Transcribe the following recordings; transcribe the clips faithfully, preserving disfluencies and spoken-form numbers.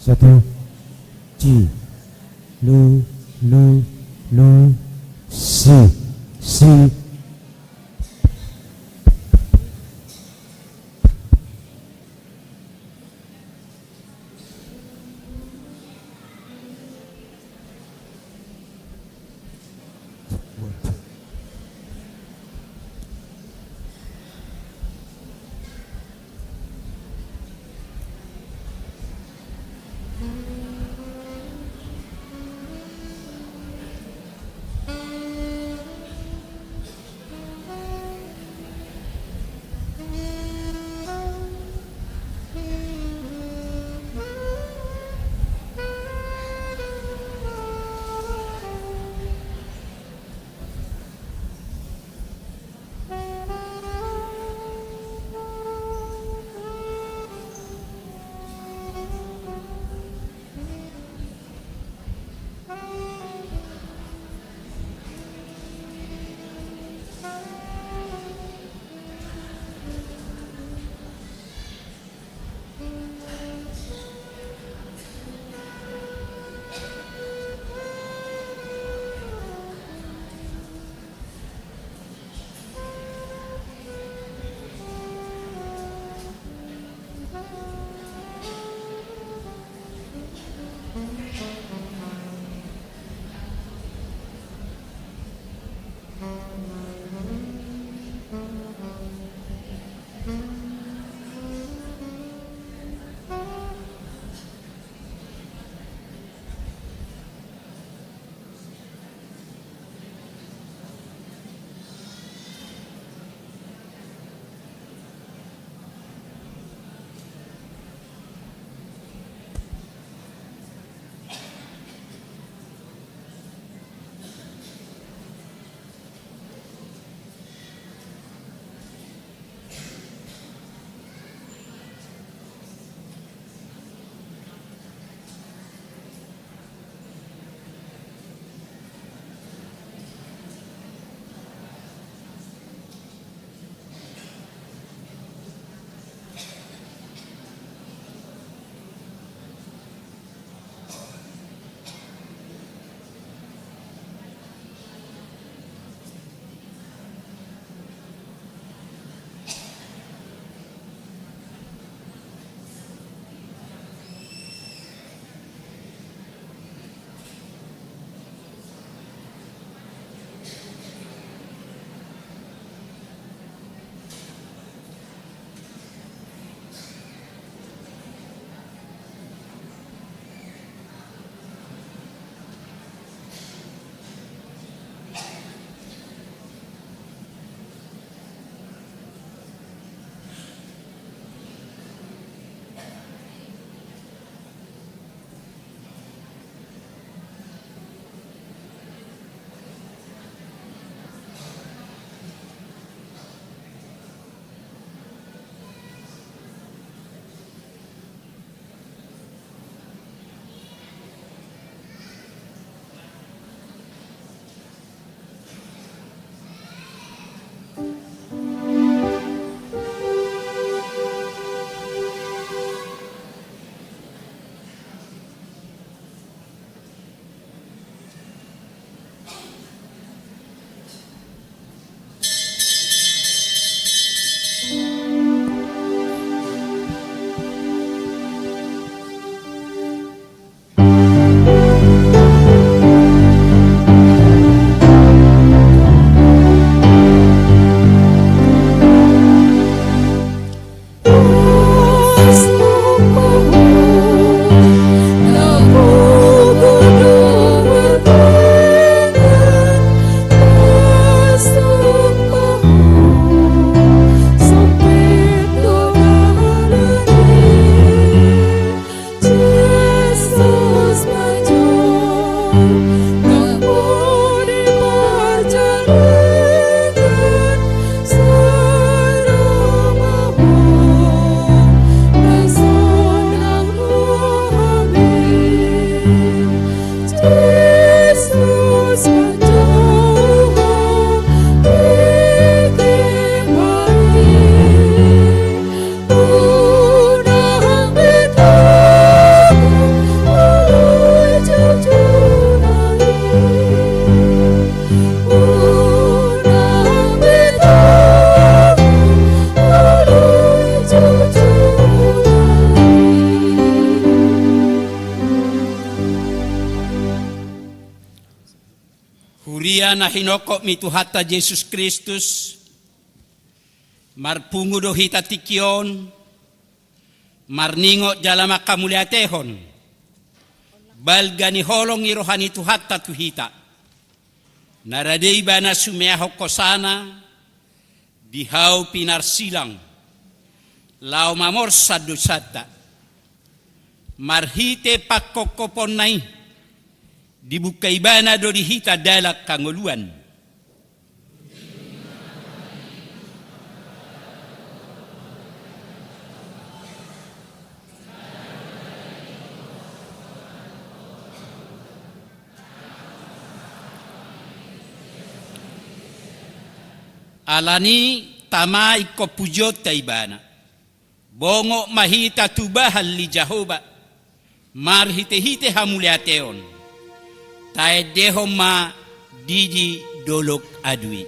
Satu. Ci. Lu, lu, lu. Si, si. Huria na hinophop ni Tuhanta Jesus Kristus, marpungu do hita tingki on, marningot jala manghamuliatehon balga ni holong ni roha ni Tuhanta tu hita, na rade Ibana sumeahon hosana di hau pinarsilang, laho mamorsan dosanta. Marhite pangkophoponna i, dibuka Ibana do di hita dalan hangoluan. Alani i, tama, ingkon pujionta Ibana. Bongot ma hita tu bahan ni Jahowa marhitehite hamuliateon. Taendehon ma didi dolok adu i.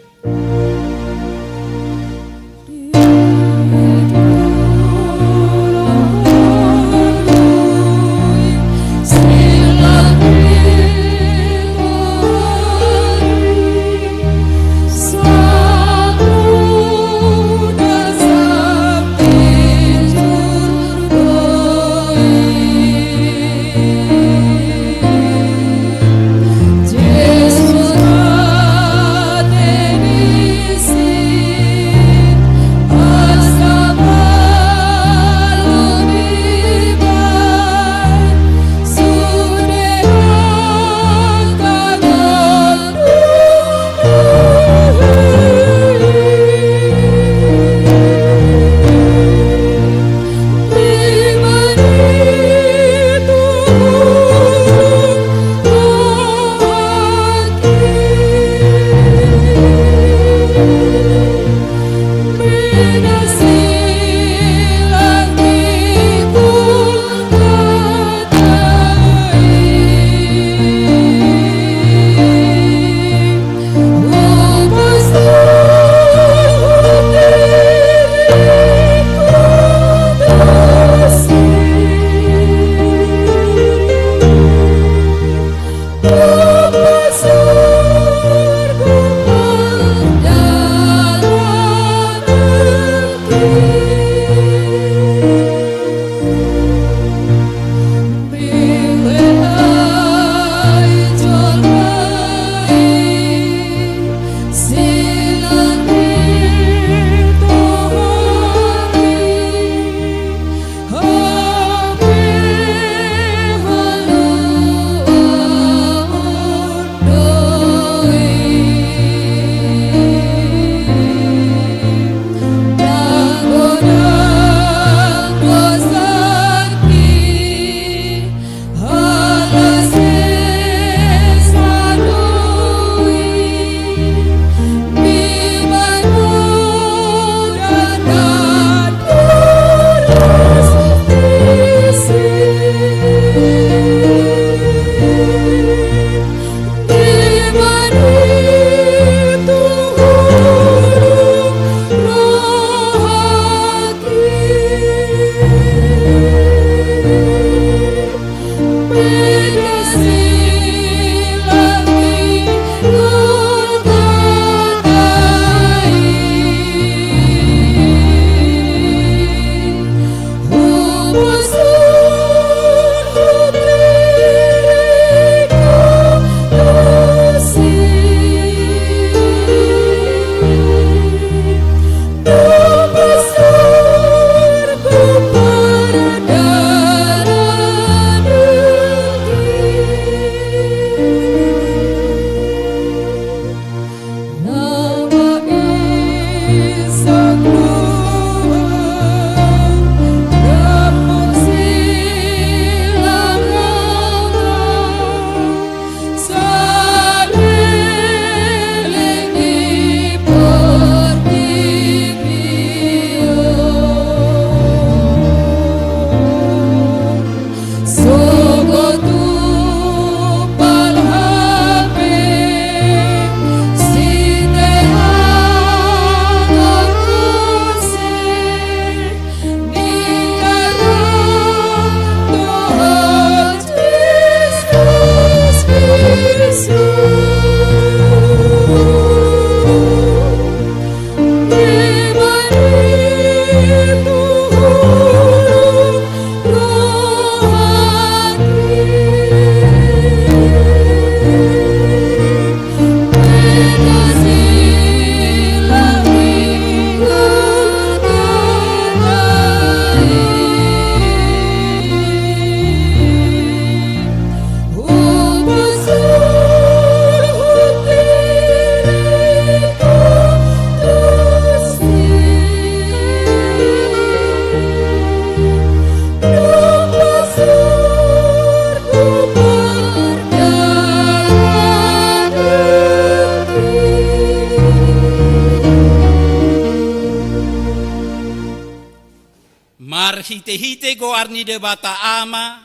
Marhitehite goar ni Debata Ama,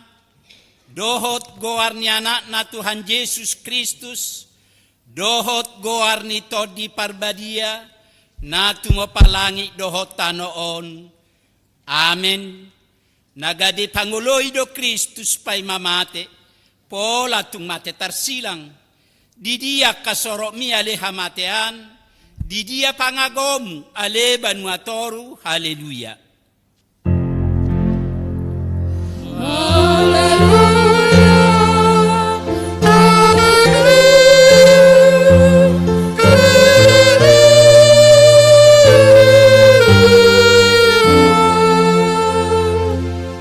dohot goar ni Anakna Tuhan Jesus Kristus, dohot goar ni Tondi Parbadia, na tumompa langit dohot tano on. Amen. Na gabe pangoloi do Kristus paima mate, pola tung mate tarsilang. Di dia angka sorokmi ale hamatean, di dia pangagomu ale banua toru. Haleluya.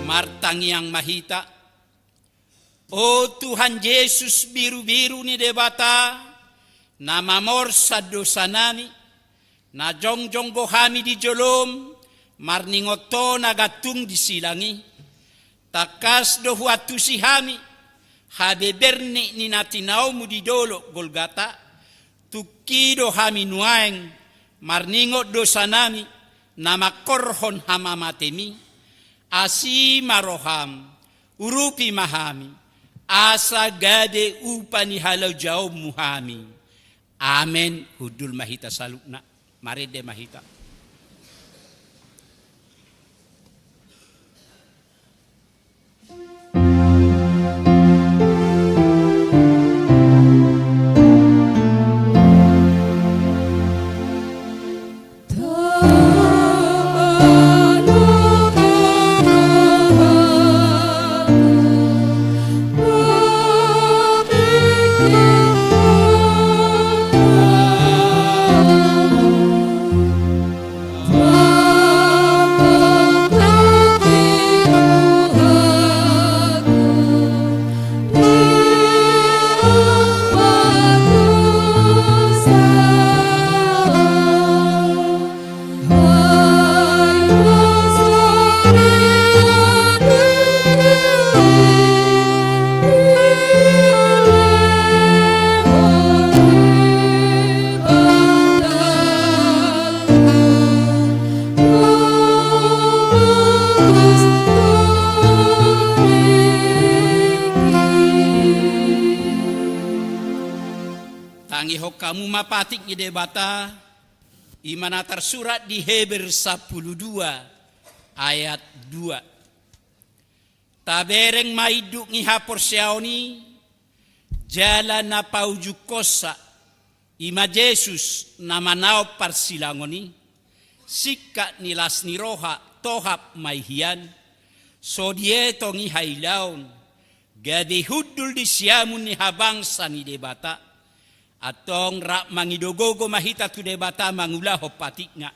Martangiang ma hita. O Tuhan Jesus, birubiru ni Debata, na mamorsan dosanami, na jongjong do hami di jolom, marningot Ho na gantung di silang i. Tangkas do huantusi hami habebernik ni na tinaomu di dolok Golgata. Tungki do hami nuaeng marningot dosanami na mangkorhon hamamatemi. Asi ma roham, urupi ma hami, asa gabe upa ni halojaonmu hami. Amen. Hundul ma hita saluhutna. Marende ma hita. Tangihon hamu ma patik ni Debata, i ma na tarsurat di Heber sampulu dua ayat dua. Tabereng ma induk ni haporseaon i, jala na paujunghonsa, i ma Jesus na manaon parsilangon i, singkat ni las ni roha tohap ma i hian, so dietong i hailaon, gabe hundul di siamun ni habangsa ni Debata. Antong rap mangido gogo ma hita tu Debata mangulahon patikna.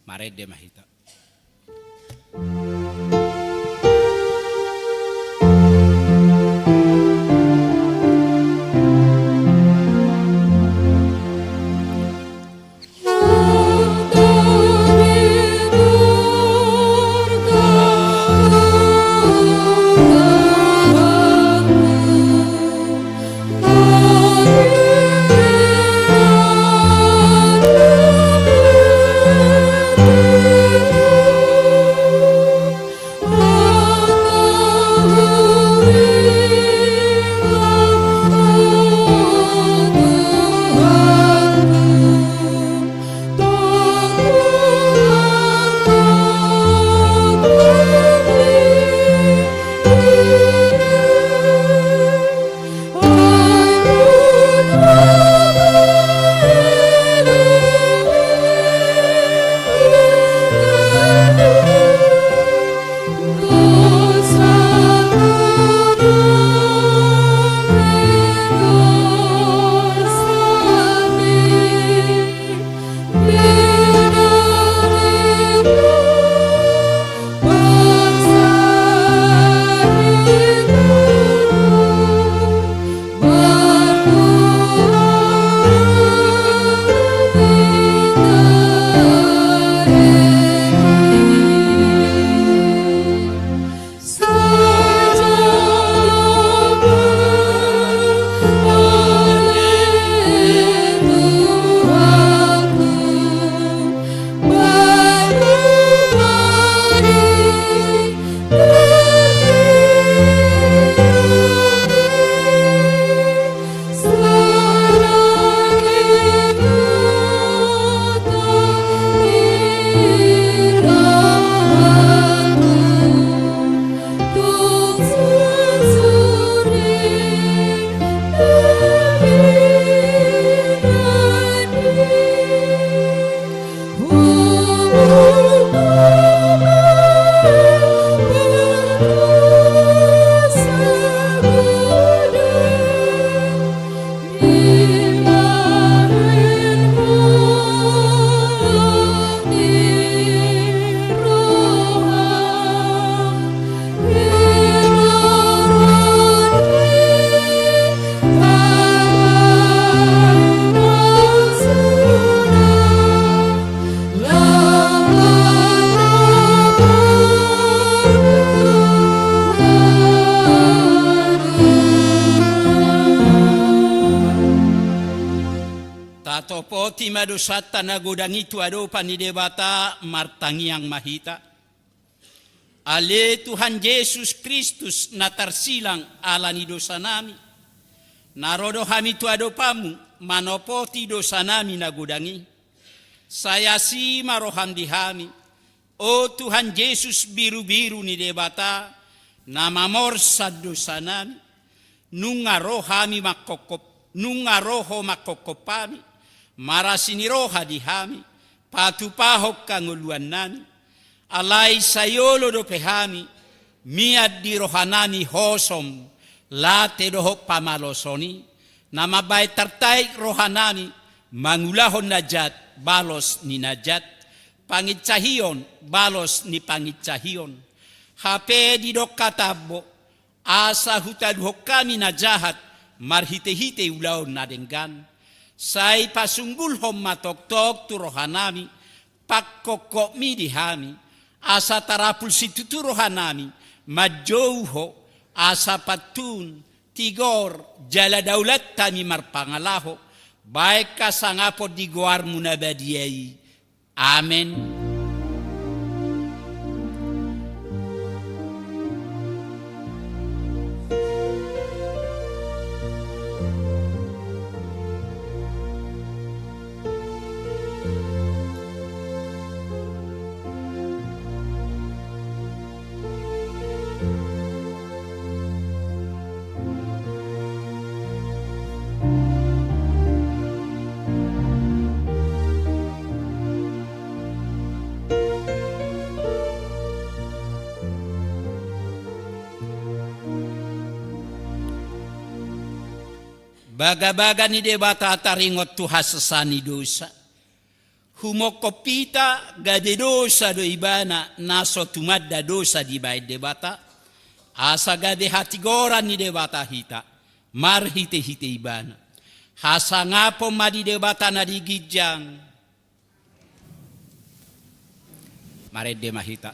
Marende ma hita. Tima dosanta na godang i tu adopan ni Debata, martangiang ma hita. Ale Tuhan Jesus Kristus na tarsilang ala ni dosanami, na ro do hami tu adopanmu manopoti dosanami na godang i. Sai asi ma roham di hami, o Tuhan Jesus birubiru ni Debata, na mamorsan dosanami. Nunga ro hami mangkopkop, nunga ro ho mangkopkop hami, marasi ni roha di hami, patupahon hangoluannami. Alai sai olo dope hami, mian di rohanami hosom, late dohot pamaloson i, na mambahen tartaik rohanami, mangulahon na jat, balos ni na jat, pangincahion, balos ni pangincahion. Hape didok hatam do, asa hutaluhon hami na jahat, marhitehite ulaon na denggan. Sai pasunggulhon ma tongtong tu rohanami, pangkophopmi di hami, asa tarapul situtu rohanami, manjou ho, asa pantun, tigor, jala daulat hami marpangalaho, bahen hasangapon di goarmu na badia i. Amen. Bagabaga ni Debata taringot tu hasesaan ni dosa. Humongkop hita gabe dosa do ibana na so tumanda dosa dibahen Debata, asa gabe hatigoran ni Debata hita, marhitehite ibana. Hasangapon ma di Debata na di ginjang. Marende ma hita.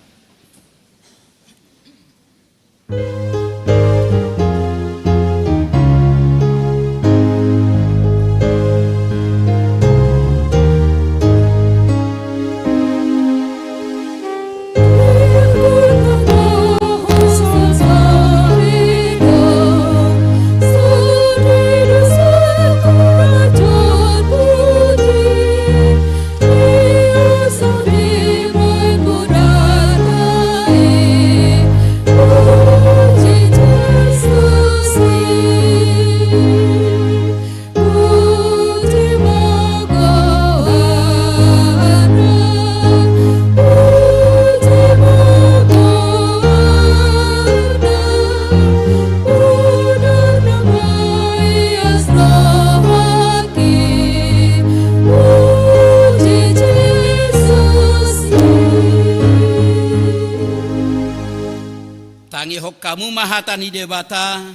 Tangihon hamu ma hata ni Debata,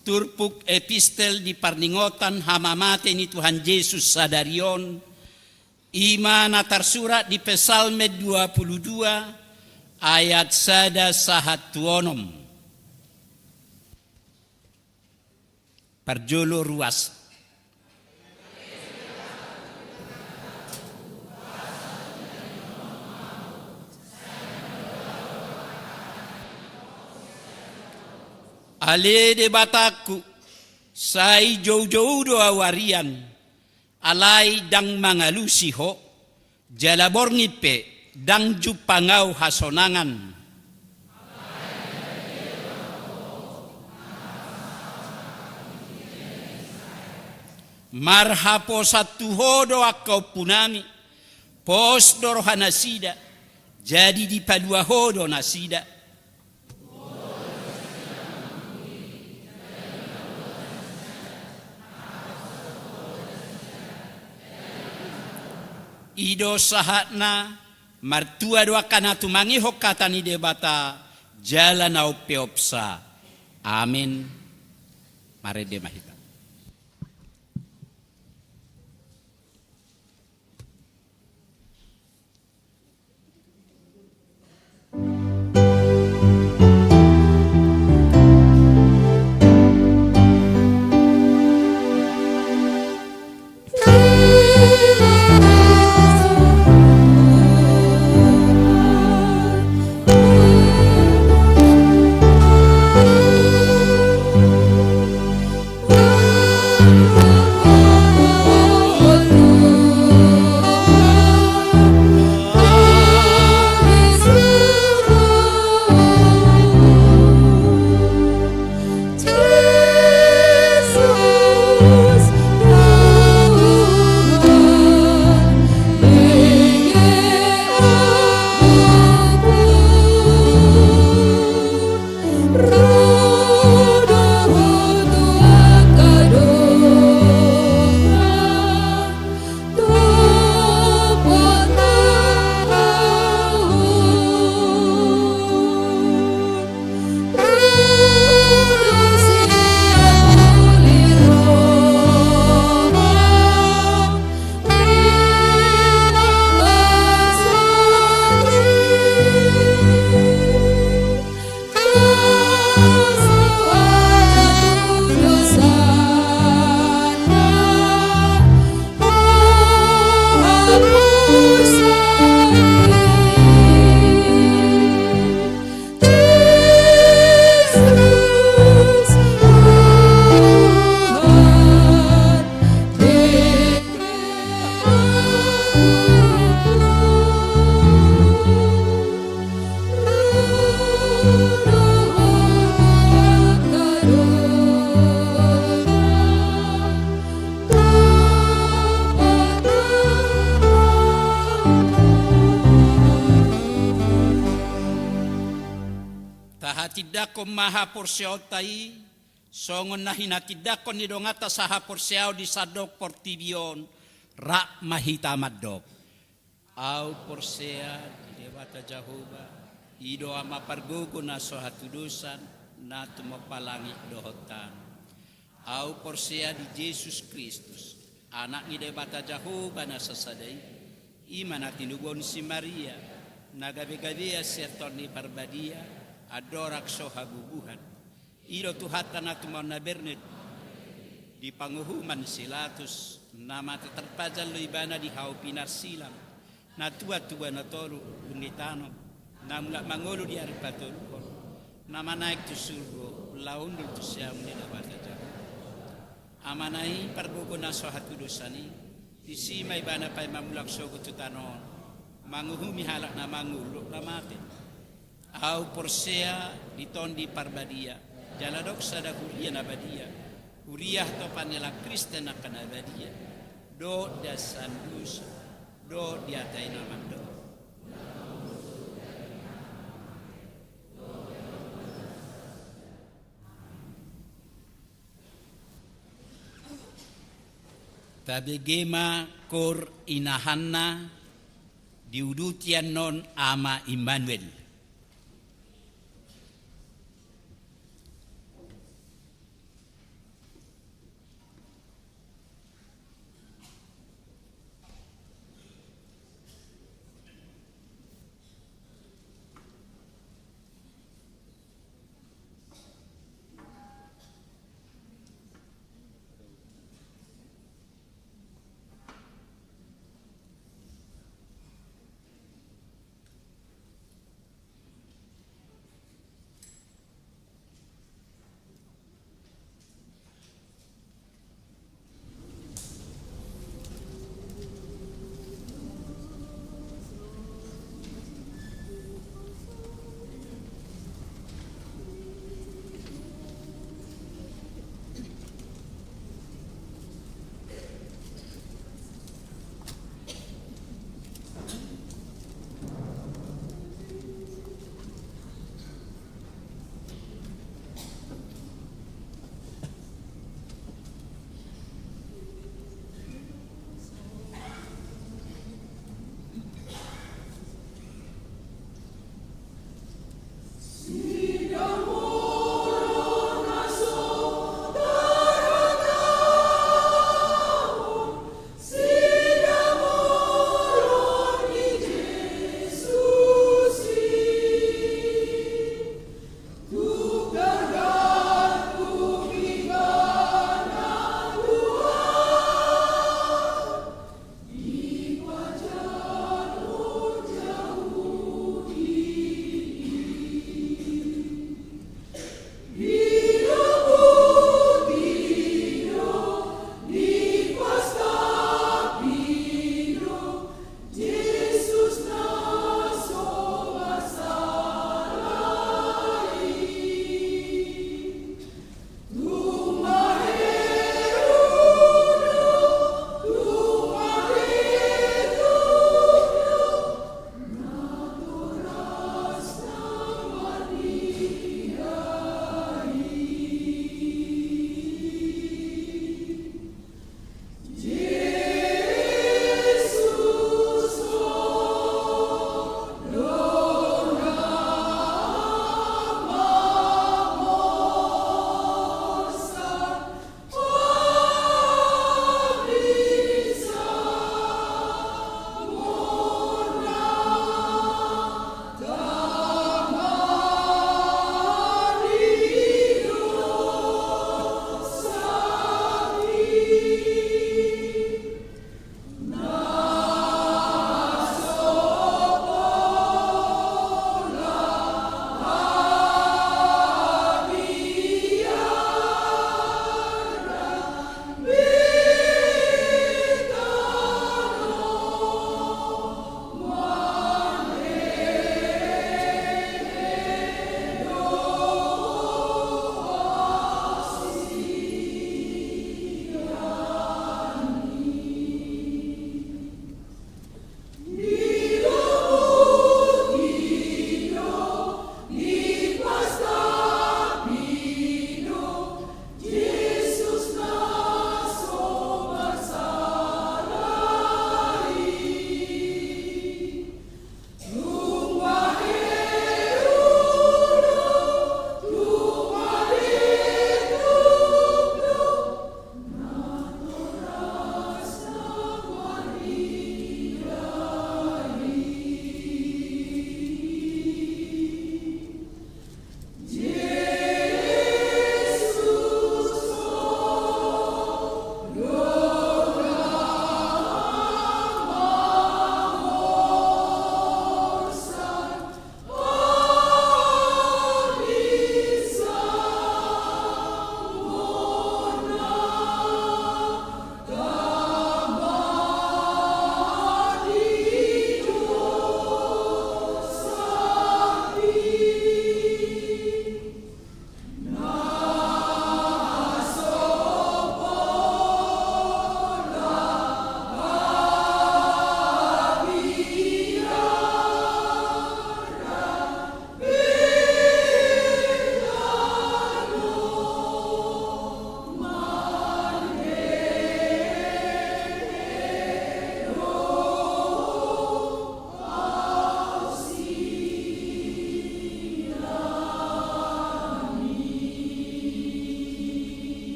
turpuk epistel di parningotan hamamate ni Tuhan Jesus sadari on, i ma na tarsurat di Psalmen dua puluh dua ayat sada sahat tu onom. Parjolo ruas. Ale Debatangku, sai joujou do ahu arian, alai ndang mangalusi ho, jala borngin pe ndang jumpang ahu hasonangan. Marhaposan tu ho do angka ompunami, pos do rohanasida, jadi dipalua ho do nasida. I do sahatna. Martua do angka na tumangihon hata ni Debata jala na umpeopsa. Amen. Marende ma hita. Tahatindangkon ma haporseaonta i, songon na hinatindangkon ni donganta sahaporseaon di sandok portibi on, rap ma hita mandok. Ahu porsea di Debata Jahowa, i do Ama pargogo na so hatudosan, na tumompa langit dohot tano. Ahu porsea di Jesus Kristus, Anak ni Debata Jahowa na sasada i, i ma na tinubuhon si Maria, na gabegabean sian Tondi Parbadia, andorang so habubuhan. I do Tuhanta na tumaon na bernit, di panguhuman si Pilatus, na mate tarpajal do ibana di hau pinarsilang, na tuat tu banua toru, dung ditanom, na mulak mangolu di ari patoluhon, na manaek tu surgo, laho hundul tu siamun ni Debata Jahowa. Amana i pargogo na so hatudosan i, disi ma ibana paima mulak sogot tu tano on, manguhumi halak na mangolu dohot na mate. Ahu porsea di Tondi Parbadia, jala adong sada huria na badia, huria hatopan ni halak Kristen angka na badia, dohot di hasesaan dosa, dohot di hata i na mandok. Tabege ma koor inahanna, diuduti annon Ama Immanuel.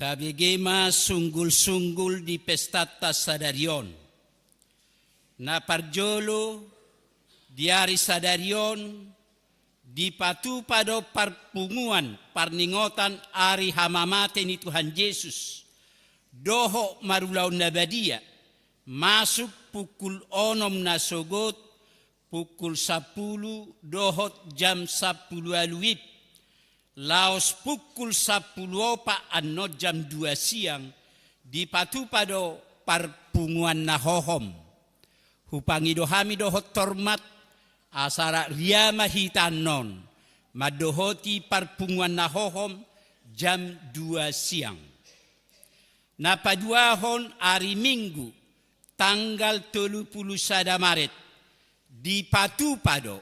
Tabege ma sunggul-sunggul di pestanta sadari on. Na parjolo, di ari sadari on, dipatupa do parpunguan parningotan ari hamamate ni Tuhan Jesus dohot marulaon na badia, masuk pukul onom na sogot, pukul sampulu dohot jam sampulu ualu WIB. Laos pukul sampulu opat annon jam dua siang, dipatupa do parpunguan na hohom. Hupangido hami dohot hormat, asa rap ria ma hita annon mandohoti parpunguan na hohom jam dua siang. Na paduahon, ari Minggu, tanggal tolu pulu sada Maret, dipatupa do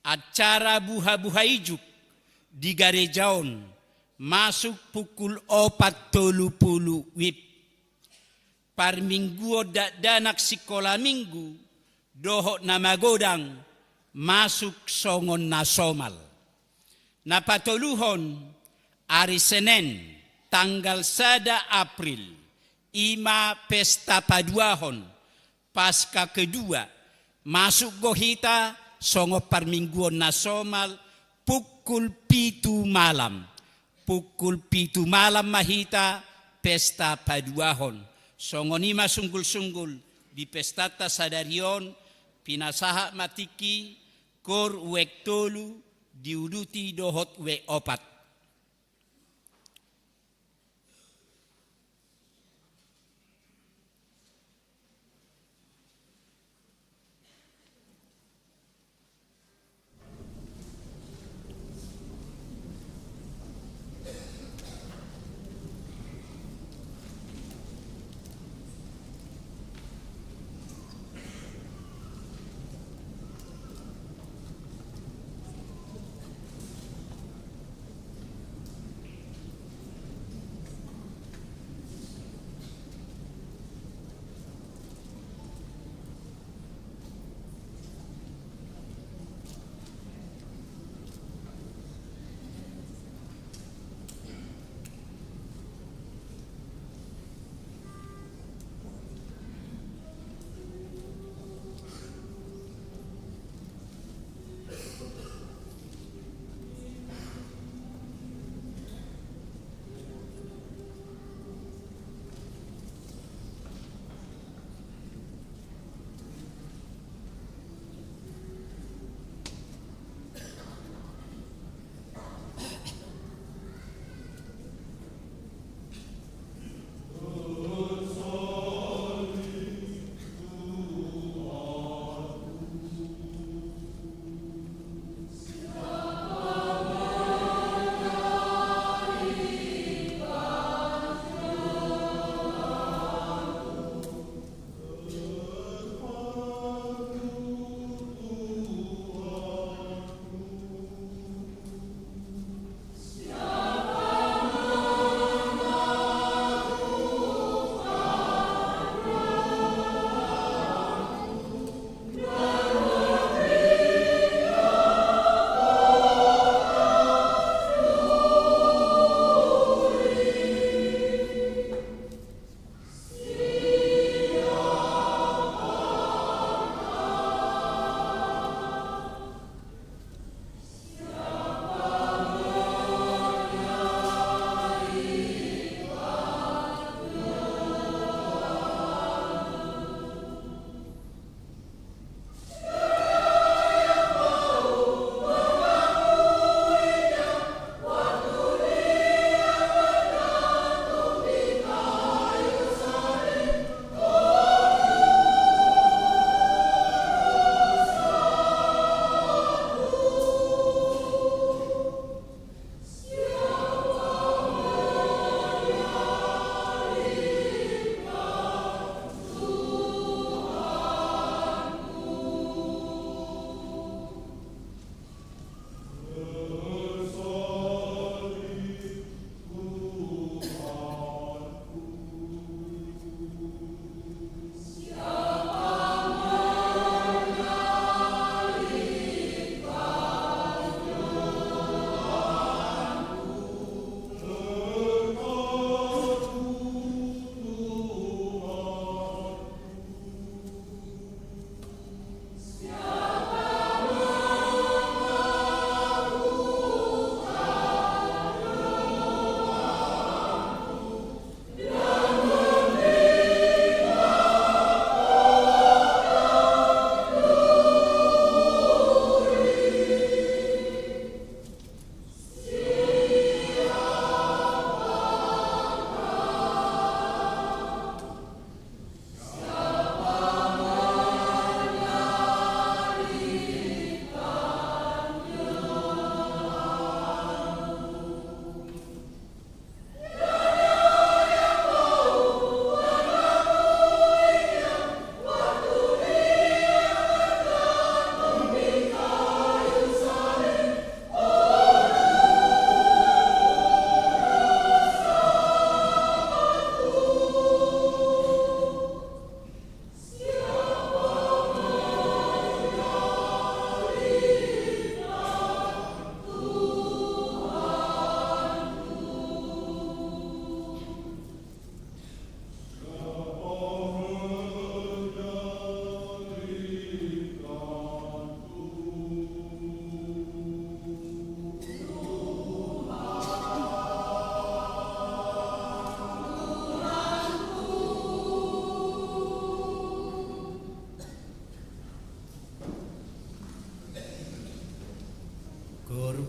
acara buha-buha ijuk di gareja on, masuk pukul opat tolu pulu WIB. Parmingguon dakdanak sikola Minggu dohot na magodang, masuk songon na somal. Na patoluhon, ari Senen, tanggal sada April, i ma pesta paduahon, Paskah kedua, masuk do hita songon parmingguon na somal, pukul pitu malam. Pukul pitu malam ma hita pesta paduahon. Songon i ma sunggul-sunggul di pestanta sadari on, pinasahat ma tingki, kor WIB tolu, diuduti dohot WIB opat.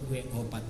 Gue opat.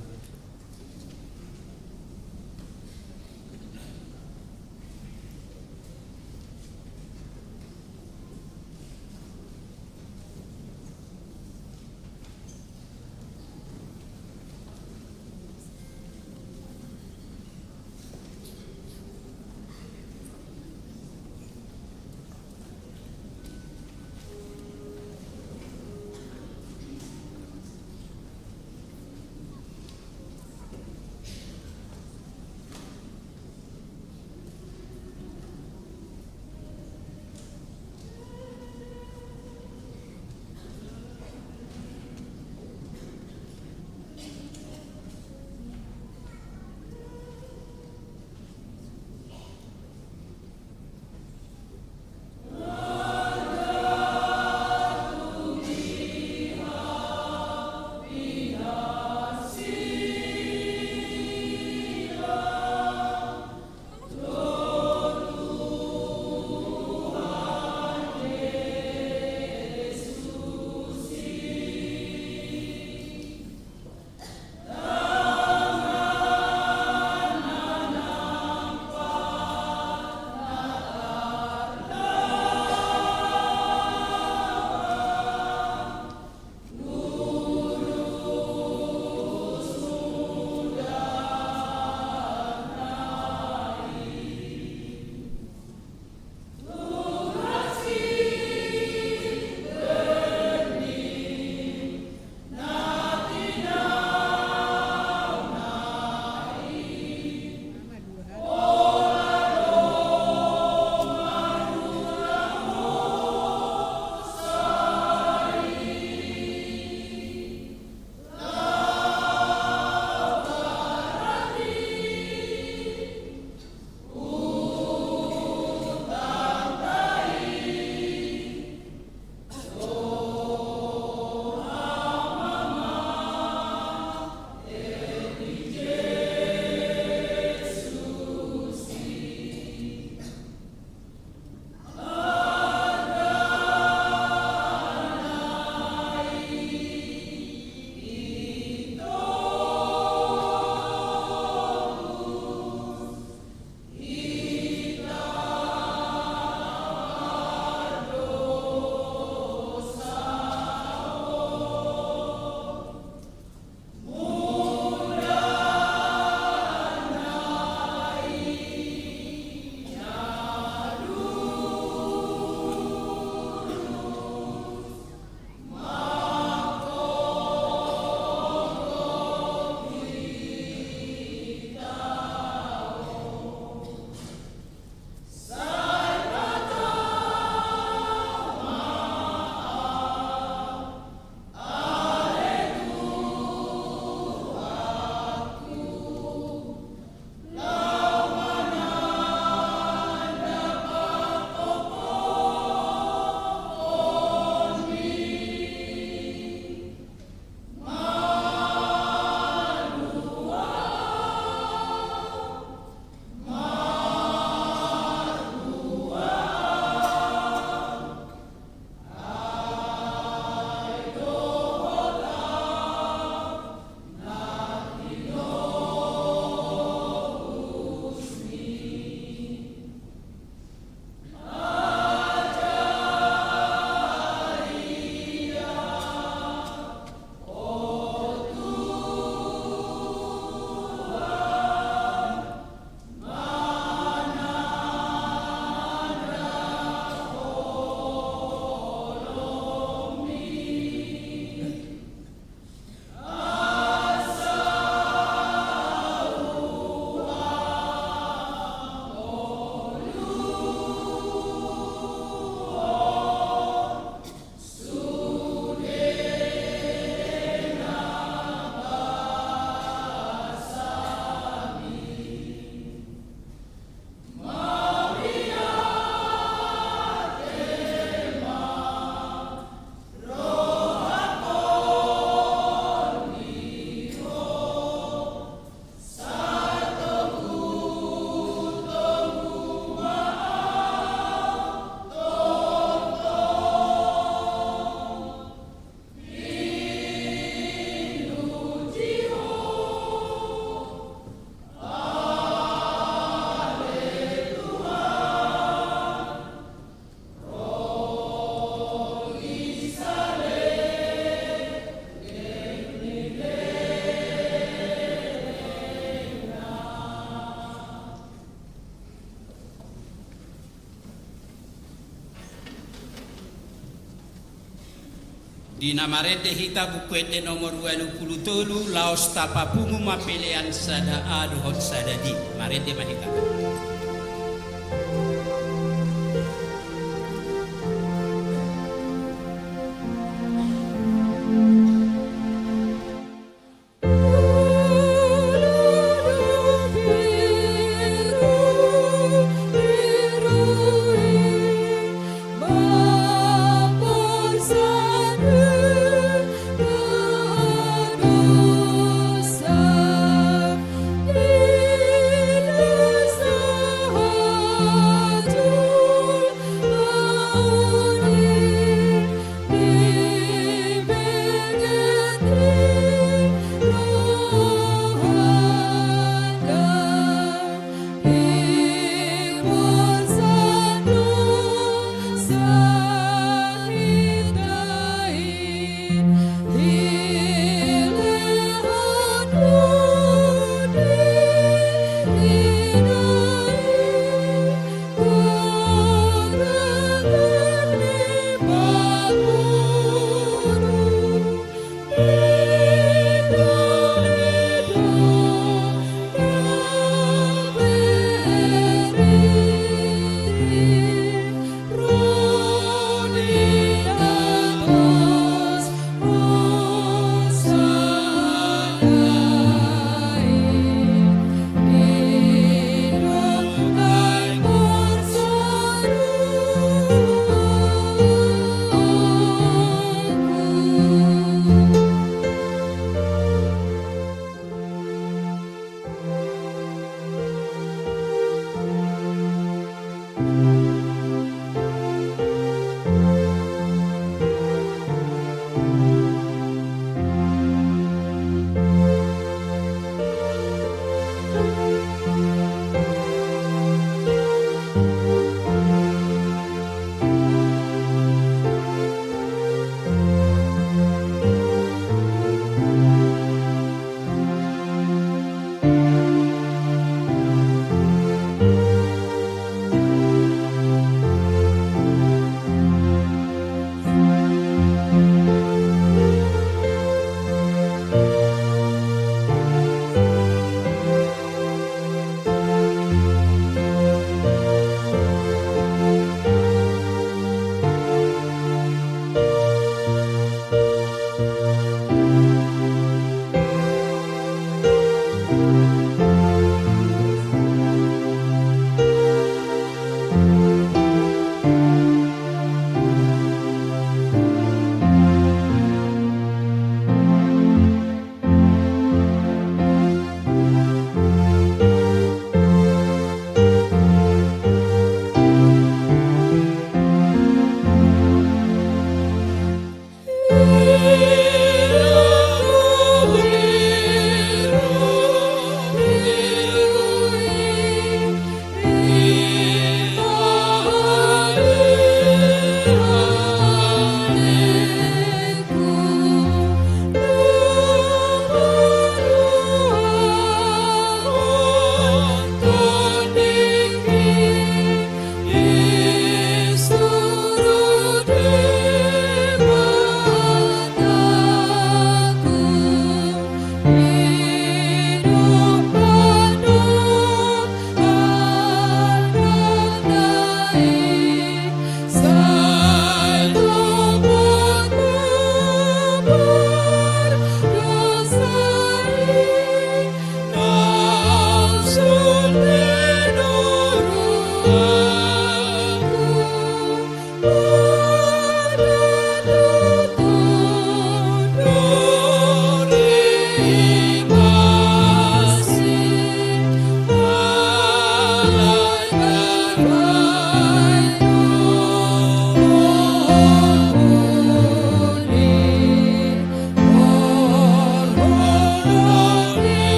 Di na marende hita, Buku Ende nomor ualu pulu tolu, laos tapapungu ma pelean sada A dohot sada D. Marende ma hita.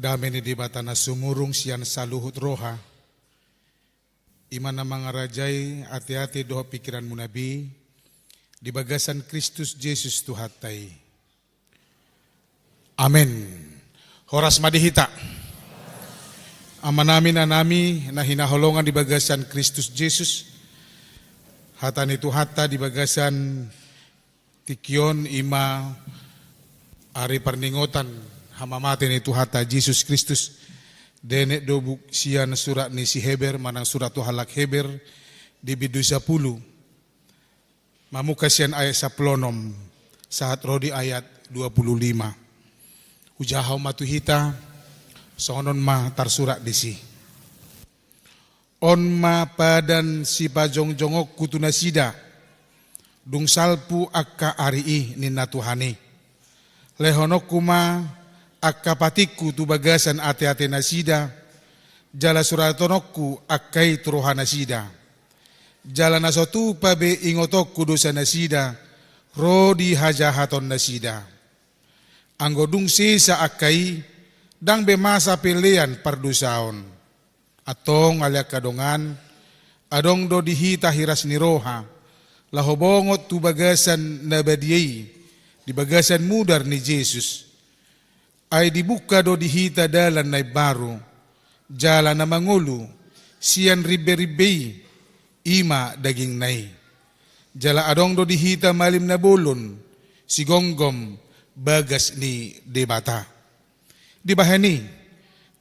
Dame ni Debata na sumurung sian saluhut roha, i ma na mangarajai ateate dohot pingkiranmuna be di bagasan Kristus Jesus Tuhanta i. Amen. Horas ma di hita. Amanami, inanami na hinaholongan di bagasan Kristus Jesus, hata ni Tuhanta di bagasan tingki on i ma ari parningotan hamamate ni Tuhanta Jesus Kristus. Dienet do buku sian surat ni si Heber manang surat tu halak Heber di bindu sapuluh, mamungka sian ayat sampulu onom sahat ro di ayat dua puluh lima. Hujahahon ma tu hita, songon on ma tarsurat disi. On ma padan sipajongjongonku tu nasida, dung salpu angka ari i, ninna Tuhan i. Lehononku ma angka patikku tu bagasan ateate nasida, jala suratononku angka i tu roha nasida. Jala na so tupa be ingotonku dosa nasida, ro di hajahaton nasida. Anggo dung sesa angka i, ndang be masa pelean pardosaon. Antong ale angka dongan, adong do di hita hiras ni roha, laho bongot tu bagasan na badia i, di bagasan mudar ni Jesus. Ai dibuka do di hita dalan na imbaru, jala na mangolu, sian rimberimbei, i ma dagingna i. Jala adong do di hita malim na bolon, sigomgom bagas ni Debata. Dibahen i,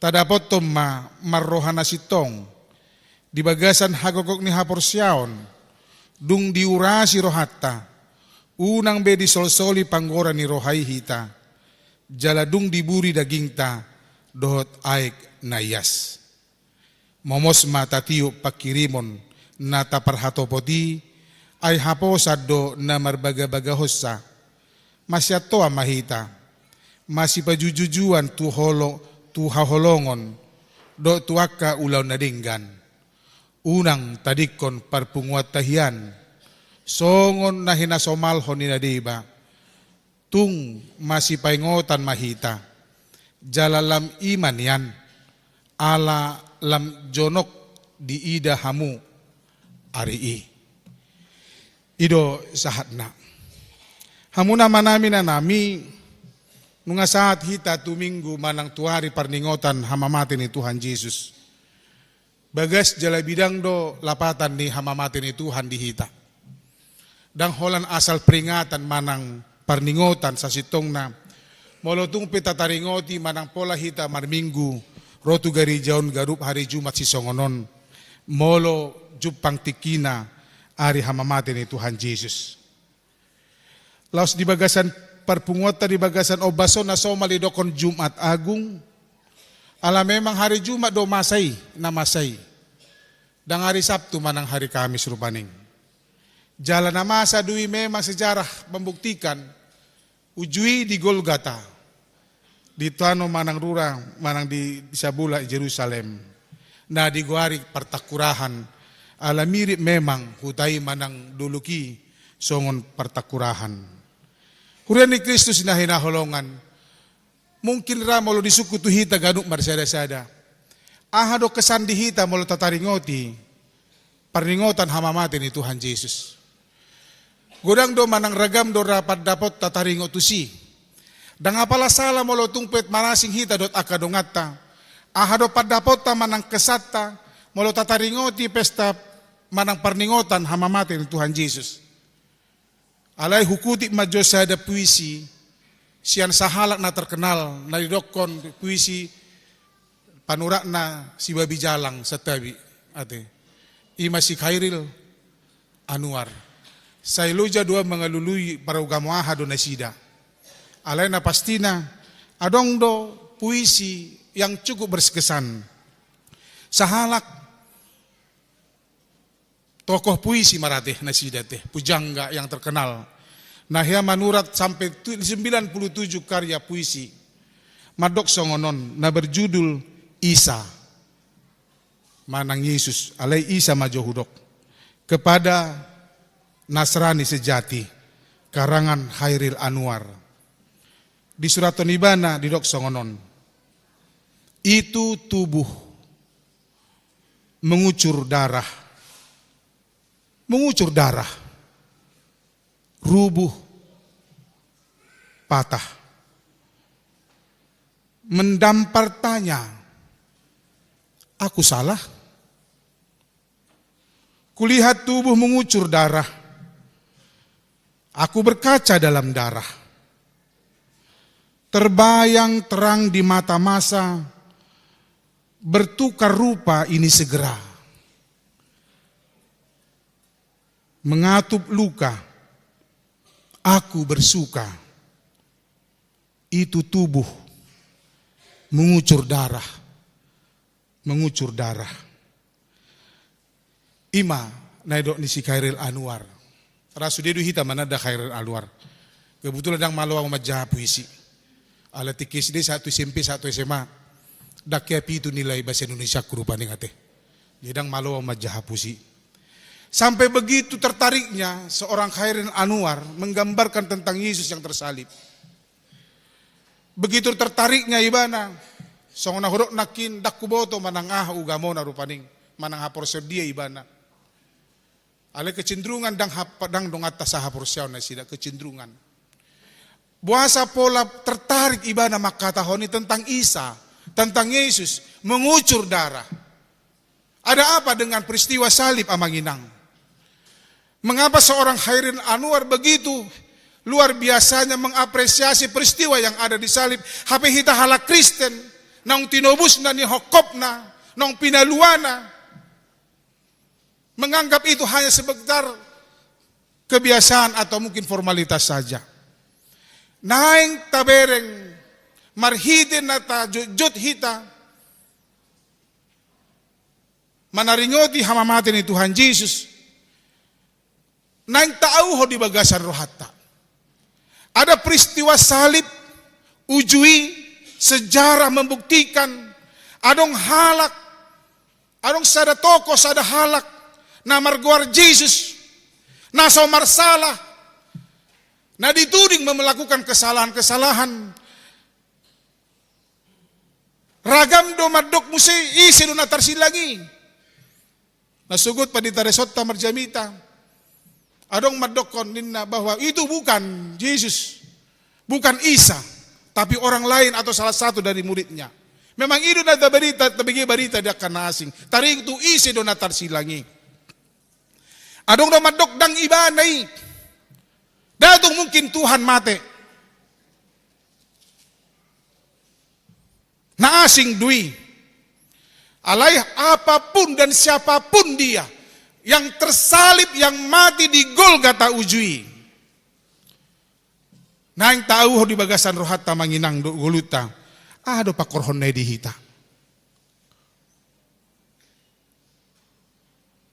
tadapothon ma marroha na sintong, di bagasan hagogok ni haporseaon, dung diurasi rohanta, unang be disolsoli panggora ni roha i hita, jala dung diburi dagingta dohot aek na ias. Momos ma tatiop pangkirimon na taparhatopot i, ai haposan do na marbagabagahonsa. Masiantoan ma hita, masipajujujuan tu holo, tu haholongon, dohot tu angka ulaon na denggan. Unang tadingkon parpunguanta hian, songon na hinasomalhon ni na deba. Tung masipaingotan ma hita, jala lam i ma nian, ala lam jonok diida hamu ari i. I do sahatna. Hamu amanami, inanami, nunga sahat hita tu Minggu manang tu ari parningotan hamamate ni Tuhan Jesus. Bagas jala bidang do lapatan ni hamamate ni Tuhan di hita. Ndang holan asal peringatan manang parningotan sasintongna. Molo tung pe tataringoti manang pola hita marminggu, ro tu gareja on ganup hari Jumat sisongon on. Molo jumpang tingkina ari hamamate ni Tuhan Jesus. Laos di bagasan parpunguanta di bagasan ombas on na somal didokkon Jumat Agung. Ala memang hari Jumat do masa i, na masa i. Ndang hari Sabtu manang hari Kamis rupani. Jala na masa do i memang sejarah membuktikan, uju i di Golgata, di tano manang rura manang di, di sabola Jerusalem, na digoari partangkurahan, Ala mirip memang huta i manang dolok i songon partangkurahan. Huria ni Kristus na hinaholongan, mungkin ra molo disungkun tu hita ganup marsada-sada. Aha do kesan di hita molo tataringoti parningotan hamamate ni Tuhan Jesus? Godang do manang ragam do ra pandapot tataringot tusi. Ndang apala sala molo tung pe marasing hita dohot angka donganta. Aha do pandapotta manang kesanta molo tataringoti pesta manang parningotan hamamate ni Tuhan Jesus? Alai hukutip ma jo sada puisi sian sahalak na terkenal, na didokkon puisi panuratna si Babi Jalang santabi, ate. I ma si Khairil Anwar. Sai loja do au mangalului parugamo aha do nasida. Alai na pastina, adong do puisi yang cukup berkesan. Sahalak tokoh puisi ma ra ate nasida ate, pujangga yang terkenal. Na hea manurat sampe tu-, sembilan puluh tujuh karya puisi. Mandok songon on, na berjudul Isa. Manang Yesus, alai Isa ma jo hudok. Kepada Nasrani Sejati, karangan Khairil Anwar. Disurathon ibana didok songon on. Itu tubuh mengucur darah. Mengucur darah. Rubuh. Patah. Mendampar tanya, "Aku salah?" Kulihat tubuh mengucur darah. Aku berkaca dalam darah. Terbayang terang di mata masa, bertukar rupa ini segera. Mengatup luka, aku bersuka. Itu tubuh mengucur darah, mengucur darah. I ma na nidok ni si Khairil Anwar. Ra sude do hita mananda Khairil Anwar. Kebetulan ndang malo au manjaha puisi. Ala tingki S D sahat tu S M P, sahat tu S M A. Ndang hea pitu nilai bahasa Indonesiaku rupani ate. Jadi ndang malo au manjaha puisi. Sampai begitu tertariknya seorang Khairil Anwar menggambarkan tentang Yesus yang tersalib. Begitu tertariknya ibana, songon na hudok nangkin, ndang huboto manang aha ugamona rupani, manang haporseaon dia ibana. Alai kecenderungan ndang hap-, ndang donganta sahaporseaon nasida, kecenderungan. Boasa pola tertarik ibana mangkatahon i tentang Isa, tentang Yesus, mengucur darah. Ada apa dengan peristiwa salib, Amang Inang? Mengapa seorang Khairil Anwar begitu luar biasanya mengapresiasi peristiwa yang ada di salib? Hape hita halak Kristen, naung tinobusna, nihongkopna, naung pinaluana, menganggap itu hanya sekedar kebiasaan atau mungkin formalitas saja. Naeng tabereng marhite na tajotjot hita manaringoti hamamate ni Tuhan Jesus, naeng taauhon di bagasan rohanta. Ada peristiwa salib, uju i sejarah membuktikan, adong halak, adong sada tokoh, sada halak, na margoar Jesus, na so marsalah, na dituding melakukan kesalahan-kesalahan, ragam do mandok muse ise do na tarsilang i. Na sogot pandita resonta marjamita, adong mandokkon ninna bahwa itu bukan Yesus, bukan Isa, tapi orang lain atau salah satu dari muridnya. Memang i do na tabarita, tabege barita di angka na asing. Taringot tu ise do na tarsilang i. Adong do mandok ndang ibana i. Ndang tung mungkin Tuhan mate. Na asing do i. Alai apapun dan siapapun dia yang tersalib, yang mati di Golgata uju i, naeng taauhon di bagasan rohanta, Amang Inang dohot ngolunta, aha do pangkorhonna i di hita?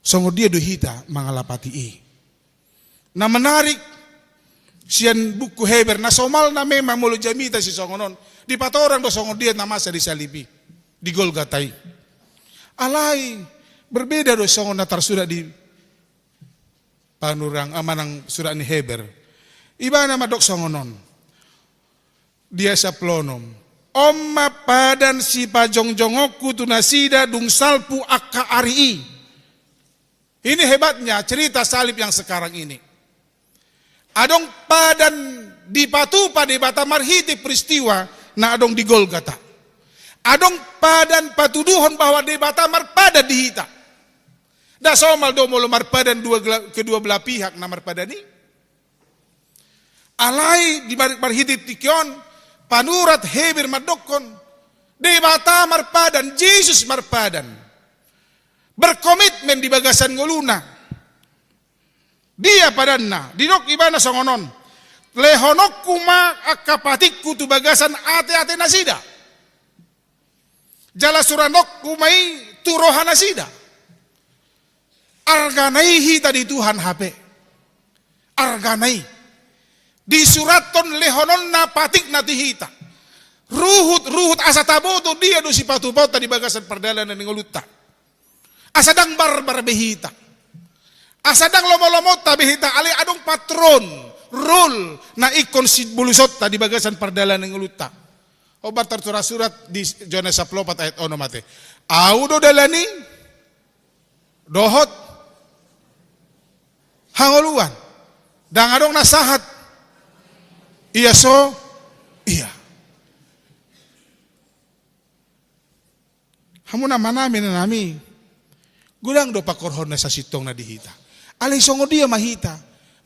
Songon dia do hita mangalapati i? Na menarik, sian buku Heber, na somalna memang molo jamita sisongon on, dipatorang do songon dia na masa di salib i, di Golgata i. Alai Berbeda do songon na tarsurat di panurang, ah, manang surat ni Heber. Ibana mandok songon on. Di ayat sampulu onom. On ma padan sipajongjongonku tu nasida dung salpu angka ari i. Ini hebatnya cerita salib yang sekarang ini. Adong padan dipatupa Debata marhite peristiwa na adong di Golgata. Adong padan patuduhon bahwa Debata marpadan di hita. Nda somal do molo marpadan dua gela-, kedua belah pihak na marpadan i. Alai di mar-, marhite tingki on, panurat Heber mandokkon, Debata marpadan, Jesus marpadan. Berkomitmen di bagasan ngoluna. Dia padanna, didok ibana songon on. Lehononku ma angka patikku tu bagasan ateate nasida. Jala suranonku ma i tu roha nasida. Argana i hita di Tuhan hape. Argana i. Disurathon lehononna patikna tu hita. Ruhut, ruhut asa taboto dia do sipatupaonta di bagasan pardalanan ni ngolunta. Asa ndang barbar be hita. Asa ndang lomolomonta be hita, alai adong patron, rule, na ingkon sibolusonta di bagasan pardalanan ni ngolunta. Hombar tarsurat-surat di Johannes sampulu opat ayat onom ate. Au do dalan i, dohot hangoluan. Ndang adong na sahat. Ia so, ia. Hamu na manami na nami. Godang do pangkorhonna sasintongna di hita. Alai songon dia ma hita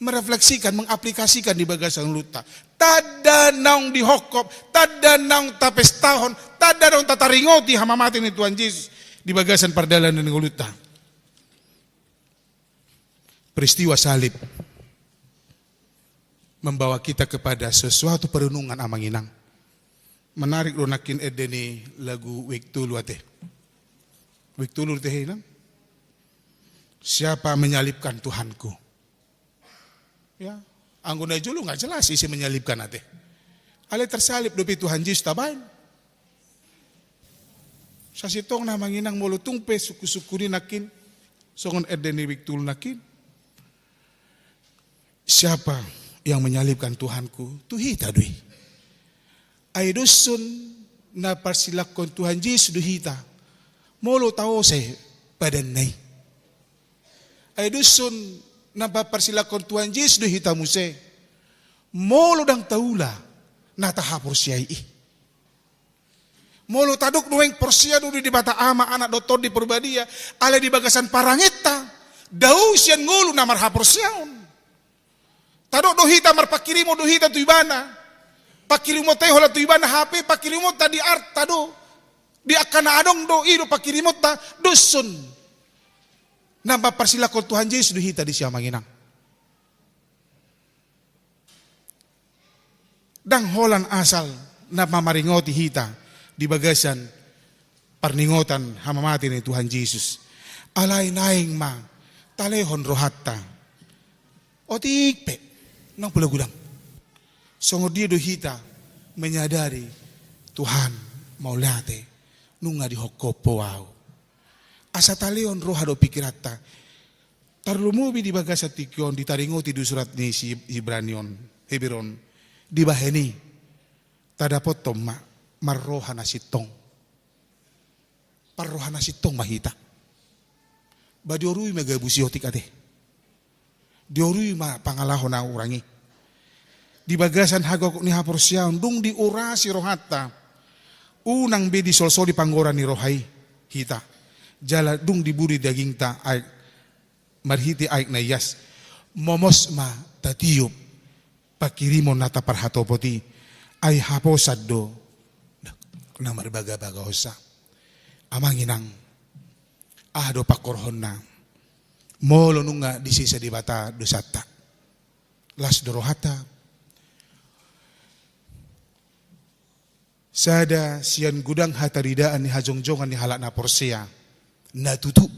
merefleksikan, mengaplikasikan di bagasan ngolunta. Tanda naung dihophop, tanda naung tapestahon, tanda naung tataringoti hamamate ni Tuhan Jesus di bagasan pardalanan ni ngolunta. Peristiwa salib membawa kita kepada sesuatu perenungan, Amang Inang. Menarik do nangkin ende ni lagu Wijk Tolu ate. Wijk Tolu ate, Inang. Siapa menyalibkan Tuhanku? Ya, anggo na jolo nggak jelas ise menyalibkan ate. Alai tersalib dope Tuhan Jesus tabaen. Sasintongna, Amang Inang, molo tung pe sungkun-sungkun i nangkin, songon ende ni Wijk Tolu nangkin. Siapa yang menyalibkan Tuhanku? Tu hita do i. Ai doshon na parsilangkon Tuhan Jesus do hita. Molo taosa i padanna i. Ai doshon na parsilangkon Tuhan Jesus do hita muse. Molo ndang taula na tahaporseai i. Molo tadok nuaeng porsea do di Debata Ama, Anak dohot Tondi Porbadia, alai di bagasan parangenta, dao sian ngolu na marhaporseaon. Tadok do hita, marpanghirimon do hita tu ibana. Panghirimon ta i holan tu ibana, hape panghirimon ta di arta do. Di angka na adong do, i do panghirimon ta, doshon. Na parsilangkon Tuhan Jesus do hita disi, Amang Inang. Ndang holan asal na mamaringoti hita di bagasan parningotan hamamate ni Tuhan Jesus. Alai naeng ma talehon rohanta. Otik pe, nang pola godang. Songon dia do hita menyadari, Tuhan, mauliate, nunga dihophop Ho au. Asa talehon roha dohot pingkiranta. Tarlumobi di bagasan tingki on ditaringoti di surat ni si Ibrani on, Heber on. Dibahen i, tadapothon ma, marroha na sintong. Parroha na sintong ma hita. Ba diorui ma gabus i otik ate. Diorui ma pangalaho na hurang i. Di bagasan hagokgok ni haporseaon, dung diurasi rohanta. Unang be disolsoli panggora ni roha i hita. Jala dung diburi dagingta aek, marhite aek na ias. Momos ma tatiop panghirimon na taparhatopot i. Ai haposan do na marbagabagaonsa. Amang Inang, aha do pangkorhonna? Molo nunga disesa Debata dosanta. Las do rohanta. Sada sian godang hataridaan ni hajongjongan ni halak na porsea na tutu.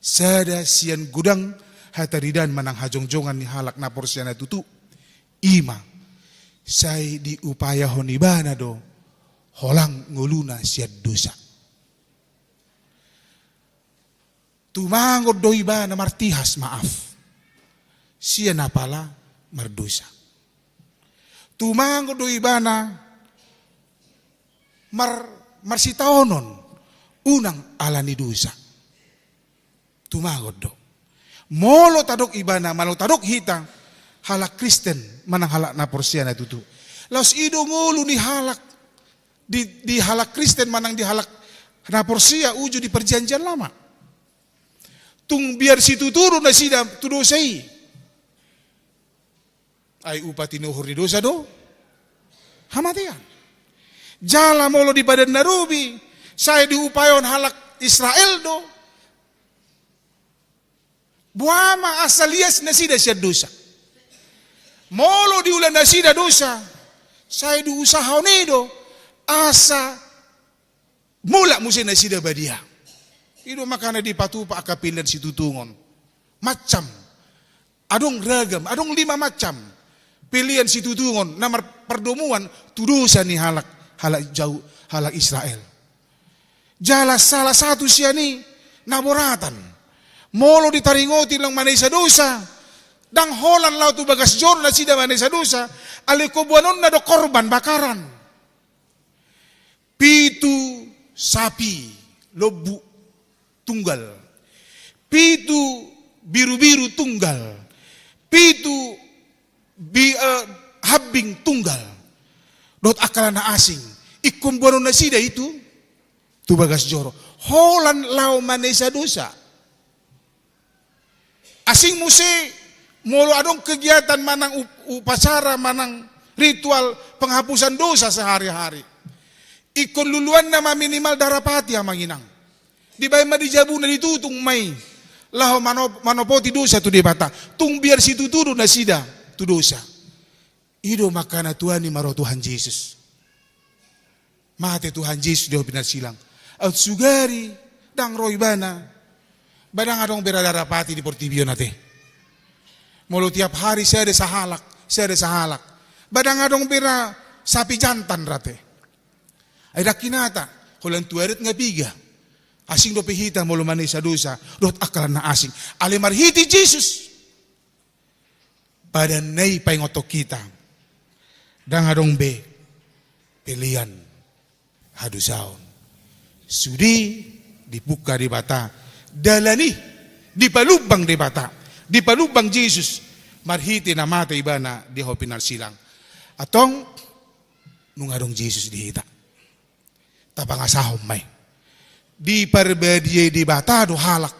Sada sian godang hataridaan manang hajongjongan ni halak na porsea na tutu. I ma, sai diupayahon ibana do holang ngoluna sian dosa. Tumangon do ibana martihas maaf sian apala mardosa. Tumangon do ibana mar-, marsitaonon unang ala ni dosa. Tumangon do. Molo tadok ibana, molo tadok hita, halak Kristen manang halak na porsea na tutu. Laos i do ngolu ni halak di, di halak Kristen manang di halak na porsea uju di Perjanjian Lama. Tung biar situtu do nasida tu dosa i. Ai upa tinuhur ni dosa do hamatean. Jala molo di Padan na Robi, sai diupaon halak Israel do. Boha ma asa lias nasida sian dosa. Molo diula nasida dosa, sai diusahahon i do asa mulak muse nasida badia. I do makana dipatupa angka pelean situtungon. Macam. Adong ragam, adong lima macam pelean situtungon na marpardomuan tu dosa ni halak, halak jau, halak Israel. Jala salah satu sian i na boratan. Molo ditaringoti naung manesa dosa, ndang holan laho tu bagas joro nasida manesa dosa, alai ingkon boanonna do korban bakaran. Pitu sapi lombu tunggal, pitu birubiru tunggal, pitu bi-, eh, hambing tunggal, dohot angka na asing. Ingkon boanon nasida i tu, tu bagas joro. Holan laho manesa dosa. Asing muse molo adong kegiatan manang up-, upacara manang ritual penghapusan dosa sehari-hari. Ingkon luluanna ma minimal darapati amang inang. Dibaen ma di jabuna, ditutung ma i. Laho manop-, manopoti dosa tu Debata. Tung biar situtu do nasida tu dosa. I do makana tuani ma ro Tuhan Jesus. Mate Tuhan Jesus di hau pinarsilang. Aut sugari ndang ro ibana, ba ndang adong be ra darapati di portibi on ate. Molo tiap hari sada sahalak, sada sahalak, ba ndang adong be ra sapi jantan ra ate. Ai ndang hinata, holan tu adat nga piga. Asing dope hita molo manesa dosa dohot angka na asing. Alai marhite Jesus, Padanna i paingothon hita. Ndang adong be pelean hadosaon. Sude dipungka Debata dalan i, dipalumbang Debata, dipalumbang Jesus marhite na mate ibana di hau pinarsilang. Antong nunga adong Jesus di hita. Tapangasahon ma i. Diparbadiai Debata do halak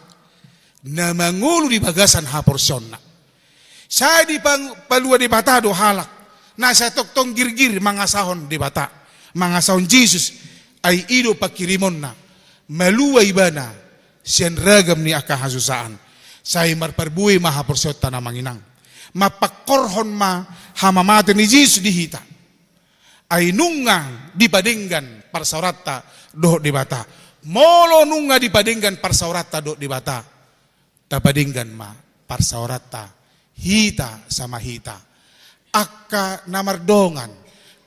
na mangolu di bagasan haporseaonna. Sai dipang-, palua Debata do halak na sai tongtong girgir mangasahon Debata, mangasahon Jesus, ai i do pangkirimonna, malua ibana sian ragam ni angka hasusaan. Sai marparbue ma haporseaonta na manginang. Mapangkorhon ma hamamate ni Jesus di hita. Ai nunga dipadenggan parsaoranta dohot Debata. Molo nunga dipadenggan parsaoranta dohot Debata, tapadenggan ma parsaoranta hita sama hita. Angka na mardongan,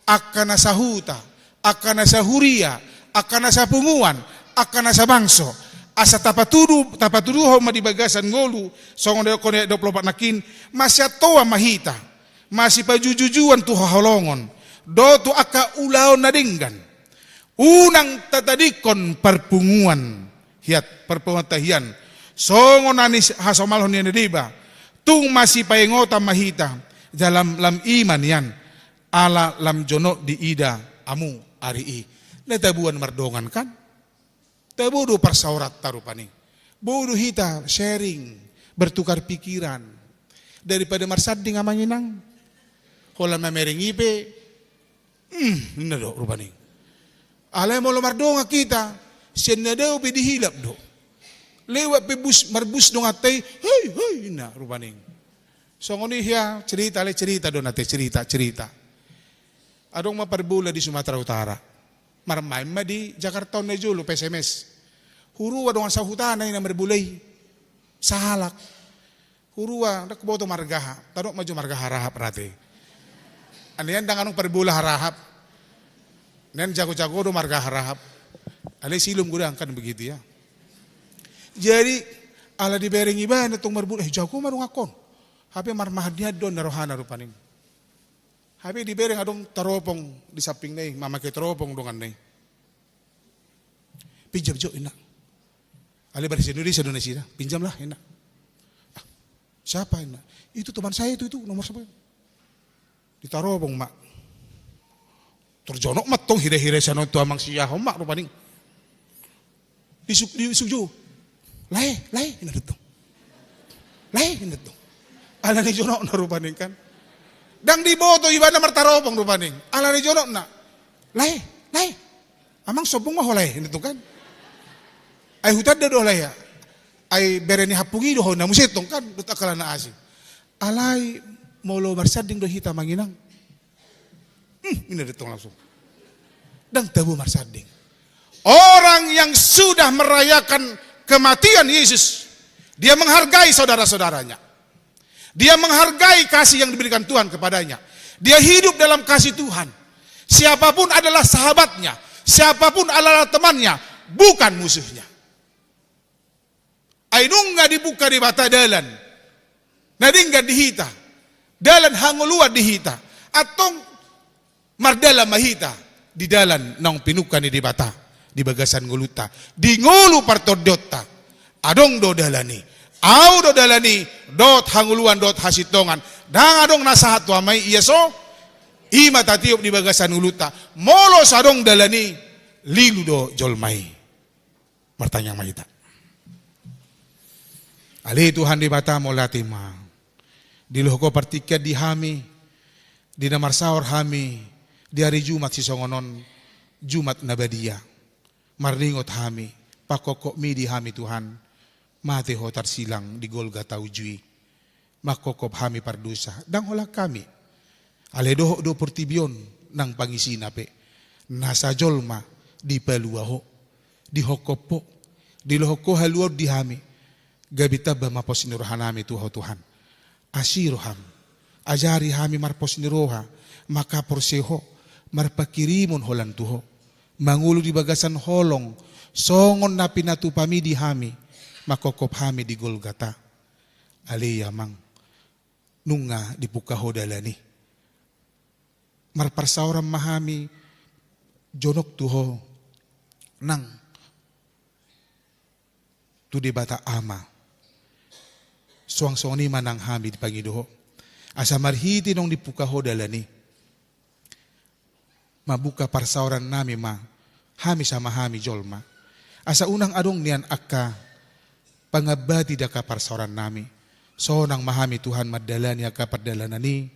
angka na sahuta, angka na sahuria, angka na sapunguan, angka na sabangso. Asa tapatudu, tapatuduhon ma di bagasan ngolu, songon na didok ni ayat dua pulu opat nangkin, masiantoan ma hita masipajujujuan tu haholongon, dohot tu angka ulaon na denggan. Unang tatadingkon parpunguan hian, parpunguanta hian, songon na nihasomalhon ni na deba, tung masipaingotan ma hita, jala lam, lam i ma nian, ala lam jonok diida hamu ari i. Na taboan mardongan kan? Tabo do parsaoranta rupani. Boi do hita sharing, bertukar pikiran. Daripada marsanding amang inang. Holan mamereng i pe, hmm, ninna do rupani. Alai molo mardongan hita, sian na dao pe dihilap do. Lewat pe bus, marbus donganta i, hei, hei, ninna rupani. Songon i hea cerita, alai cerita do nate, cerita, cerita. Adong ma parbola di Sumatera Utara. Marmain ma di Jakarta on na jolo, P S M S. Hurua dongan sahutana i na marbola i. Sahalak. Hurua, ndang huboto marga aha. Tadok ma jo marga Harahap rate. Nian ndang adong parbola Harahap. Nian jago-jago do marga Harahap. Alai Silom godang kan begitu ya. Jadi, Ala dibereng ibana tong marburu, eh, jago ma dongankon. Hape marmahan-ihan do na rohana rupani. Hape dibereng adong taropong di sampingna i, mamake taropong donganna i. Pinjam jo, inna. Alai bahasa Indonesia do nasida, pinjamlah, inna. Ah, siapa, inna? Itu teman saya itu, itu nomor siapa? Ditaropong ma. Tarjonok ma tong hira-hira sian on tu amang siahon ma rupani. Disuk, disuk jo. Lae, lae, inna do tong. Lae, inna do tong. Alani jonokna rupani kan. Ndang diboto ibana martaropong rupani. Alani jonokna. Lae, lae. Amang sombong ma ho lae, inna tong kan. Ai hutanda do lae. Ai bere ni hampung i do ho na muse tong kan, dohot angka na asing. Alai molo marsanding do hita amang inang. Hmm, inna do tong langsung. Ndang tabo marsanding. Orang yang sudah merayakan kematian Yesus, dia menghargai saudara-saudaranya. Dia menghargai kasih yang diberikan Tuhan kepadanya. Dia hidup dalam kasih Tuhan. Siapapun adalah sahabatnya, siapapun adalah temannya, bukan musuhnya. Ai nunga dibuka Debata dalan na denggan di hita, dalan hangoluan di hita, antong mardalan ma hita di dalan naung pinungka ni Debata di bagasan ngolunta, di ngolu partondionta. Adong do dalan i, ahu do dalan i, dohot hangoluan dohot hasintongan. Ndang adong na sahat tu Ama i ia so i ma tatiop di bagasan ngolunta. Molo so adong dalan i, lilu do jolma i. Martangiang ma hita. Ale Tuhan Debata, mauliate ma. Dilehon Ho partingkian di hami, di na marsaor hami di ari Jumat sisongon on, Jumat na badia. Marningot hami, pangkophopMi di hami Tuhan, mate Ho tarsilang di Golgata uju i. Mangkophop hami pardosa, ndang holan hami. Alai dohot do portibi on nang pangisina pe, nasa jolma dipalua Ho, dihophop Ho, dilehon Ho haluaon di hami. Gabe tamba ma pos ni rohanami tu Ho Tuhan. Asi rohaM, ajari hami marpos ni roha, mangkaporsea Ho, marpanghirimon holan tu Ho, mangolu di bagasan holong songon na pinatupaMi di hami. Mangkophop hami di Golgata. Ale Amang, nunga dipungka Ho dalan i. Marparsaoran ma hami jonok tu Ho nang tu Debata Ama. Suang songon i ma nang hami dipangido Ho, asa marhite naung dipungka Ho dalan i, mambuka parsaorannami ma hami sama hami jolma, asa unang adong nian angka pangambati di angka parsaorannami. Sonang ma hami Tuhan mandalani angka pardalanan i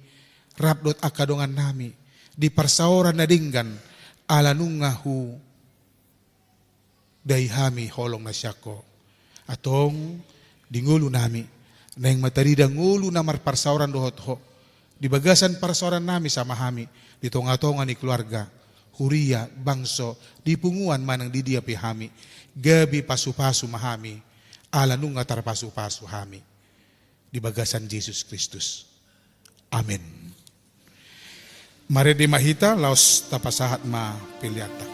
rap dohot angka dongannami di parsaoran na denggan, ala nunga hu dai hami holong na sian Ho. Antong di ngolunami, naeng ma tarida ngolu na marparsaoran dohot Ho di bagasan parsaorannami sama hami, di tongatonga ni keluarga, huria, bangso, di punguan manang di dia pe hami, gabe pasupasu ma hami, ala nunga tarpasupasu hami di bagasan Jesus Kristus. Amen. Marende ma hita, laos tapasahat ma peleanta.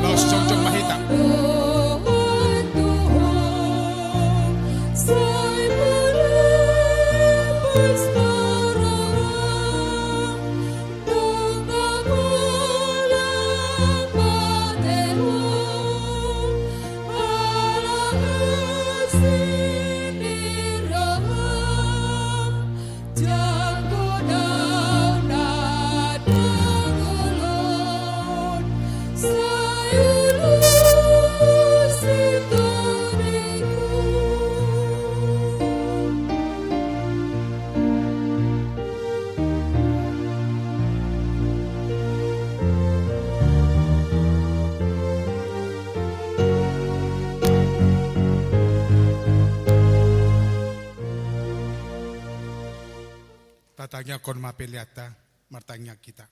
Laos jongjong ma hita. Tatangiangkon ma peleanta, martangiang hita.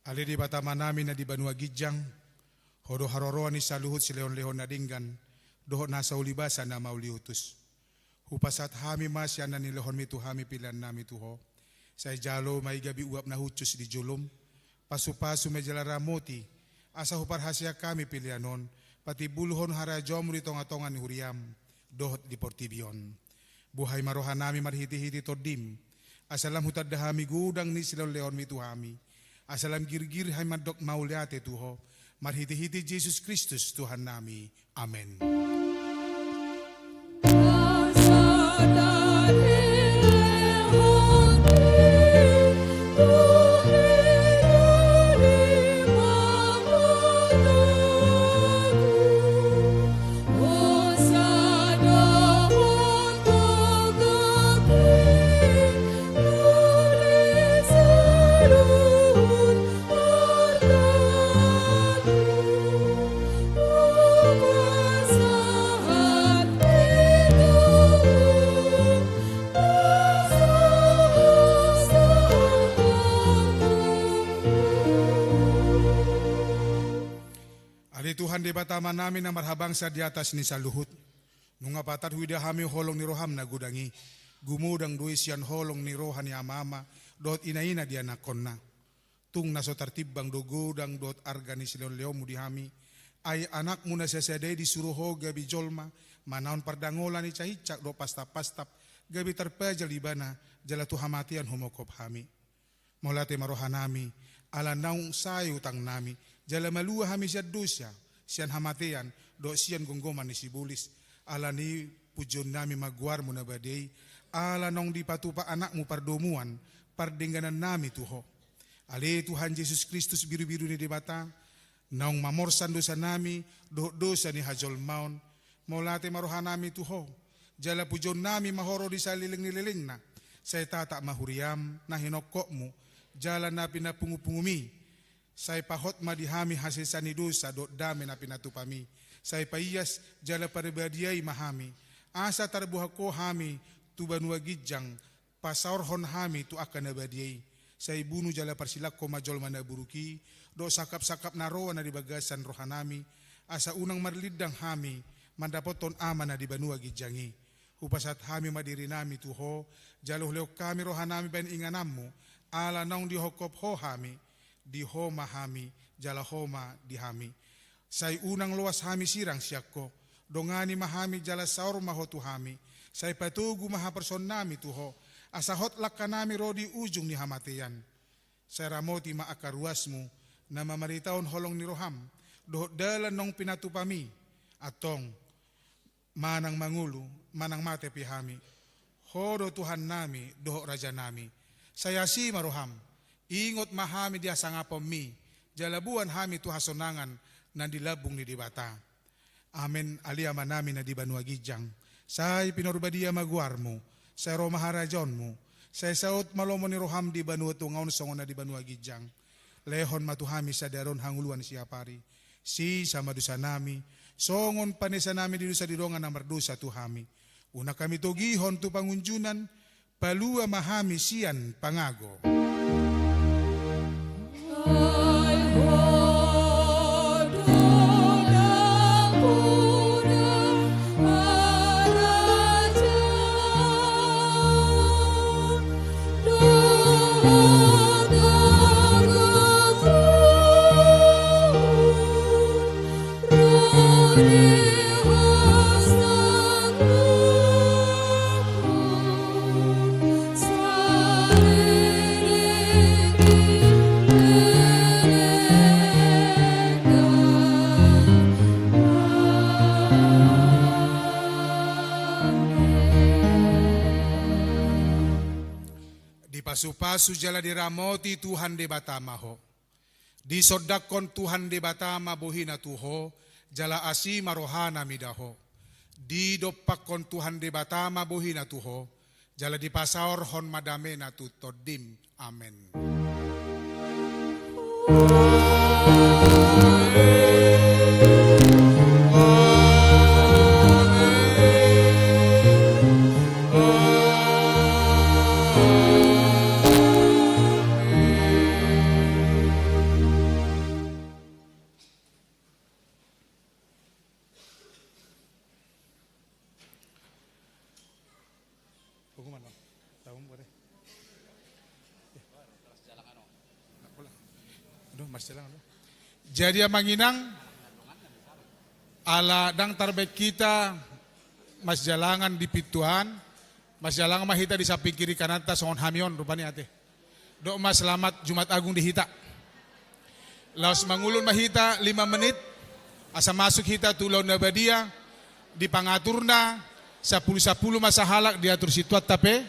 Ale Debata Amanami na di banua ginjang, Ho do haroroan ni saluhut silehonlehon na denggan dohot nasa ulibasa na mauliutus. Hupasahat hami ma sian na nilehonmi tu hami peleannami tu Ho. Sai jalo ma i gabe uap na hushus di jolom, pasupasu ma i jala ramoti, asa huparhaseang hami pelean on patimbulhon harajaonmu di tongatonga ni huriam dohot di portibi on. Buhai ma rohanami marhitehite Tondim, asa lam hutanda hami godang ni silehonlehonmi tu hami, asa lam girgir hami mandok mauliate tu Ho, marhitehite Jesus Kristus Tuhannami. Amen. Ale Tuhan Debata Amanami na marhabangsa di atas ni saluhut, nunga patar huida hami holong ni roham na godang i, gumodang do i sian holong ni roha ni amaama dohot inaina di anakkonna. Tung na so tartimbang do godang dohot arga ni silehonlehonmu di hami, ai anakmu na sasada i disuru Ho gabe jolma, manaon pardangolan i cahincak dohot pastappastap, gabe tarpajal ibana, jala tu hamatean humongkop hami. Mauliate ma rohanami, ala naung sae utangnami, jala malua hami sian dosa, sian hamatean, dohot sian gomgoman ni sibolis. Alani i pujionnami ma goarmu na badia i, ala naung dipatupa anakmu pardomuan, pardengganannami tu Ho. Ale Tuhan Jesus Kristus, birubiru ni Debata, naung mamorsan dosanami dohot dosa ni hajolmaon, mauliate ma rohanami tu Ho, jala pujionnami ma Ho ro di saleleng ni lelengna, sai tatap ma huriam na hinongkopmu, jala na pinapungupunguMi. Sai pahot ma di hami hasesaan ni dosa dohot dame na pinatupami. Sai paias jala parbadiai ma hami, asa tarbohak Ho hami tu banua ginjang, pasaorhon hami tu angka na badia i. Sai bunu jala parsilangkon ma jolma na buruk i, dohot sangkapsangkap na roa na di bagasan rohanami, asa unang marlindang hami mandapothon Ama na di banua ginjang i. Hupasahat hami ma dirinami tu Ho, jala hulehon hami rohanami bahen ingananMu, ala naung dihophop Ho hami. Di Ho ma hami, jala Ho ma di hami. Sai unang loas hami sirang sian Ho. Dongani ma hami jala saor ma Ho tu hami. Sai patogu ma haporseaonnami tu Ho, asa hot langkanami ro di ujung ni hamatean. Sai ramoti ma angka ruasMu, na mamaritahon holong ni rohaM dohot dalan naung pinatupami. Antong, manang mangolu, manang mate pe hami, Ho do Tuhannami dohot Rajanami. Sai asi ma rohaM, ingot ma hami di hasangaponMi, jala boan hami tu hasonangan na di lambung ni Debata. Amen. Ale Amanami na di banua ginjang, sai pinarbadia ma goarMu. Sai ro ma harajaonMu. Sai saut ma lomo ni rohaM di banua tonga on songon na di banua ginjang. Lehon ma tu hami sadari on hangoluan siapari. Sesa ma dosanami, songon panesanami di dosa ni dongan na mardosa tu hami. Unang hami togihon tu pangunjunan, palua ma hami sian pangago. Dipasupasu jala diramoti Tuhan Debata ma ho. Disondangkon Tuhan Debata ma bohina tu ho, jala asi ma rohana mida ho. Didompakkon Tuhan Debata ma bohina tu ho, jala dipasaorhon ma damena tu tondim. Amen. Jadi amang inang, ala ndang tarbaen hita marsijalangan di pintu an, marsijalangan ma hita di samping kiri kananta songon hami on rupani ate. Dok ma selamat Jumat Agung di hita. Laos mangulon ma hita lima menit, asa masuk hita tu ulaon na badia, di pangaturna, sampulu-sampulu ma sahalak diatur situan tape,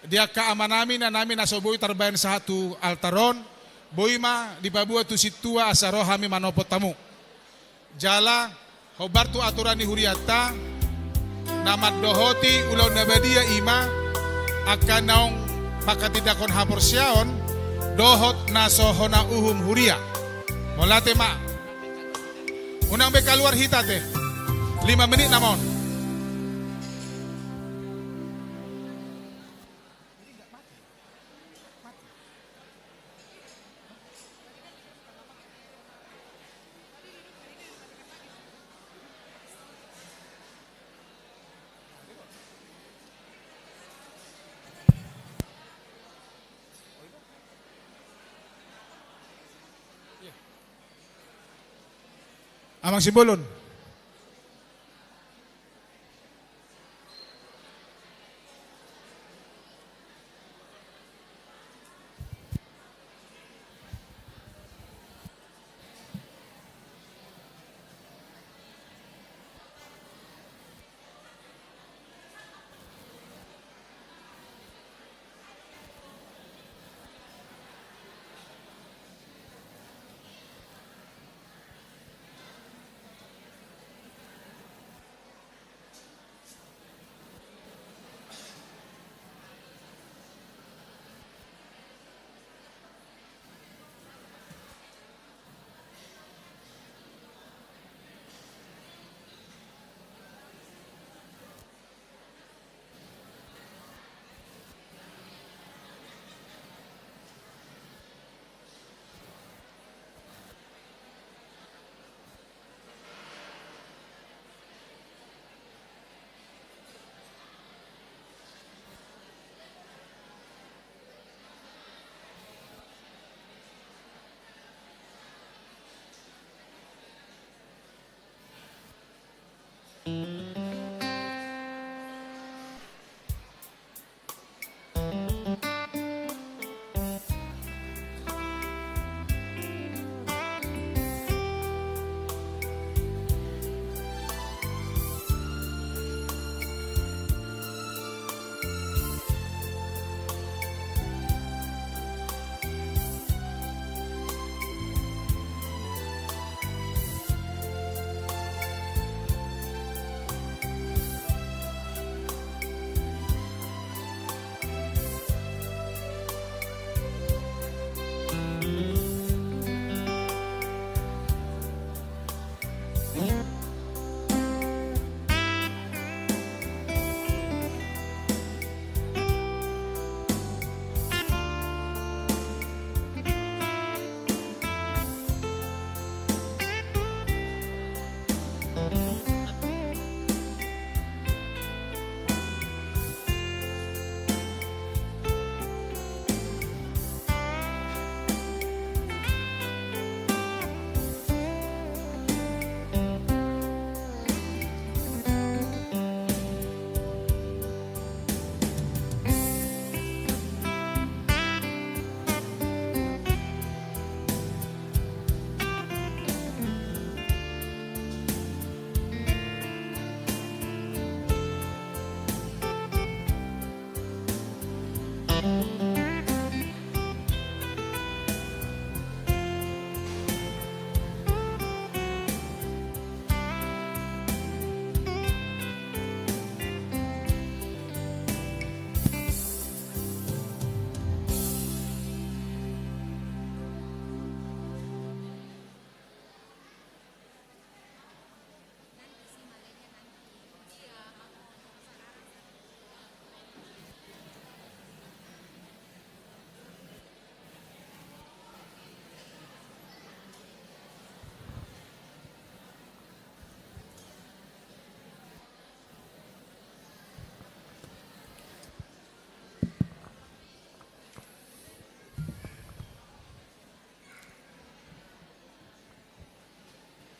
di angka amanami, inanami na so boi tarbaen sahat tu altar on, boi ma dipaboa tu sintua asa ro hami manopot hamu. Jala, hombar tu aturan ni hurianta, na mandohoti ulaon na badia i ma, angka naung mangkatindangkon haporseaon, dohot na so hona uhum huria. Mauliate ma. Unang be kaluar hita ate. Lima menit nama on. Amang Simbolon.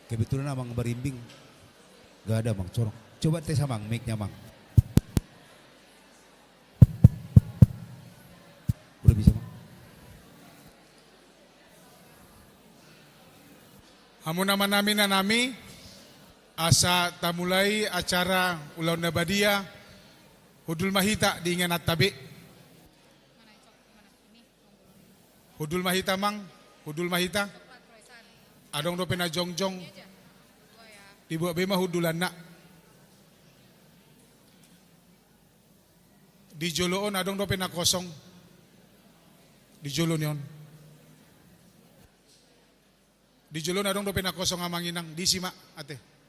Kebetulan Amang Barimbing nggak ada, Mang, sorong. Coba tes, Amang, mic-nya, Mang. Udah bisa, Mang? Hamu amanami, inanami, asa tamulai acara ulaon na badia, hundul ma hita di inganan ta be. Hundul ma hita, Mang, hundul ma hita. Adong dope na jongjong. Dibuat be ma hundulanna. Di jolo on adong dope na kosong. Di jolo ni on. Di jolo on adong dope na kosong, Amang Inang, diisi ma, ate.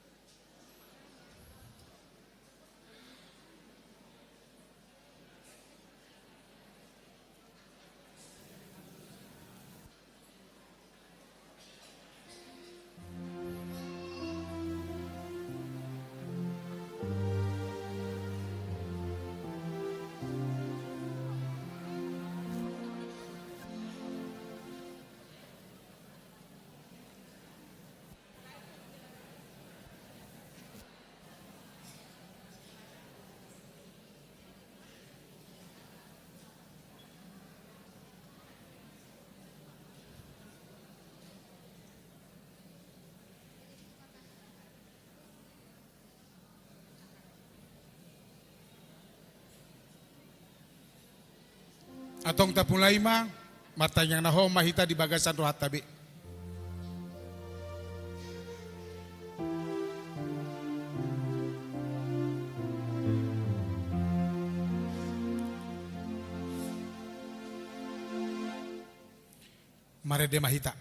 Antong tamulai ma, martangiang na hohom ma hita di bagasan rohanta be. Marende ma hita.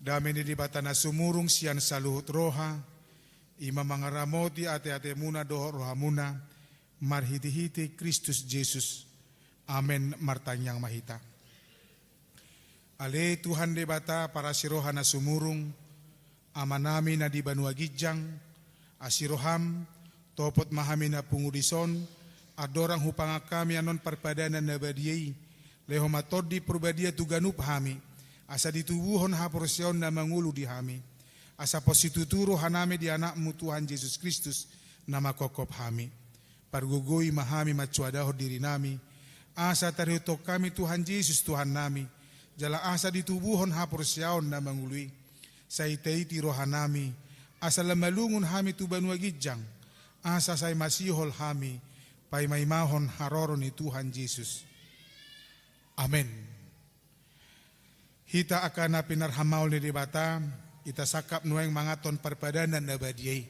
Dame ni Debata na sumurung sian saluhut roha, i ma mangaramoti ateatemuna dohot rohamuna, marhitehite Kristus Jesus. Amen. Martangiang ma hita. Ale Tuhan Debata parasi roha na sumurung, Amanami na di banua ginjang, asi roham, topot ma hami na pungu dison, andorang hupangan hami annon parpadanan na badia i, lehon ma Tondi Parbadia tu ganup hami, asa ditubuhon haporseaon na mangolu di hami, asa pos situtu rohanami di Anakmu Tuhan Jesus Kristus, na manghophop hami. Pargogoi ma hami mansoadahon dirinami, asa tarihuthon hami Tuhan Jesus Tuhannami, jala asa ditubuhon haporseaon na mangolu i. Sai taiti rohanami, asa lam malungun hami tu banua ginjang, asa sai masihol hami paimaimahon haroro ni Tuhan Jesus. Amen. Hita angka na pinarhamaol ni Debata, hita sangkap nuaeng manganhon parpadanan na badia i.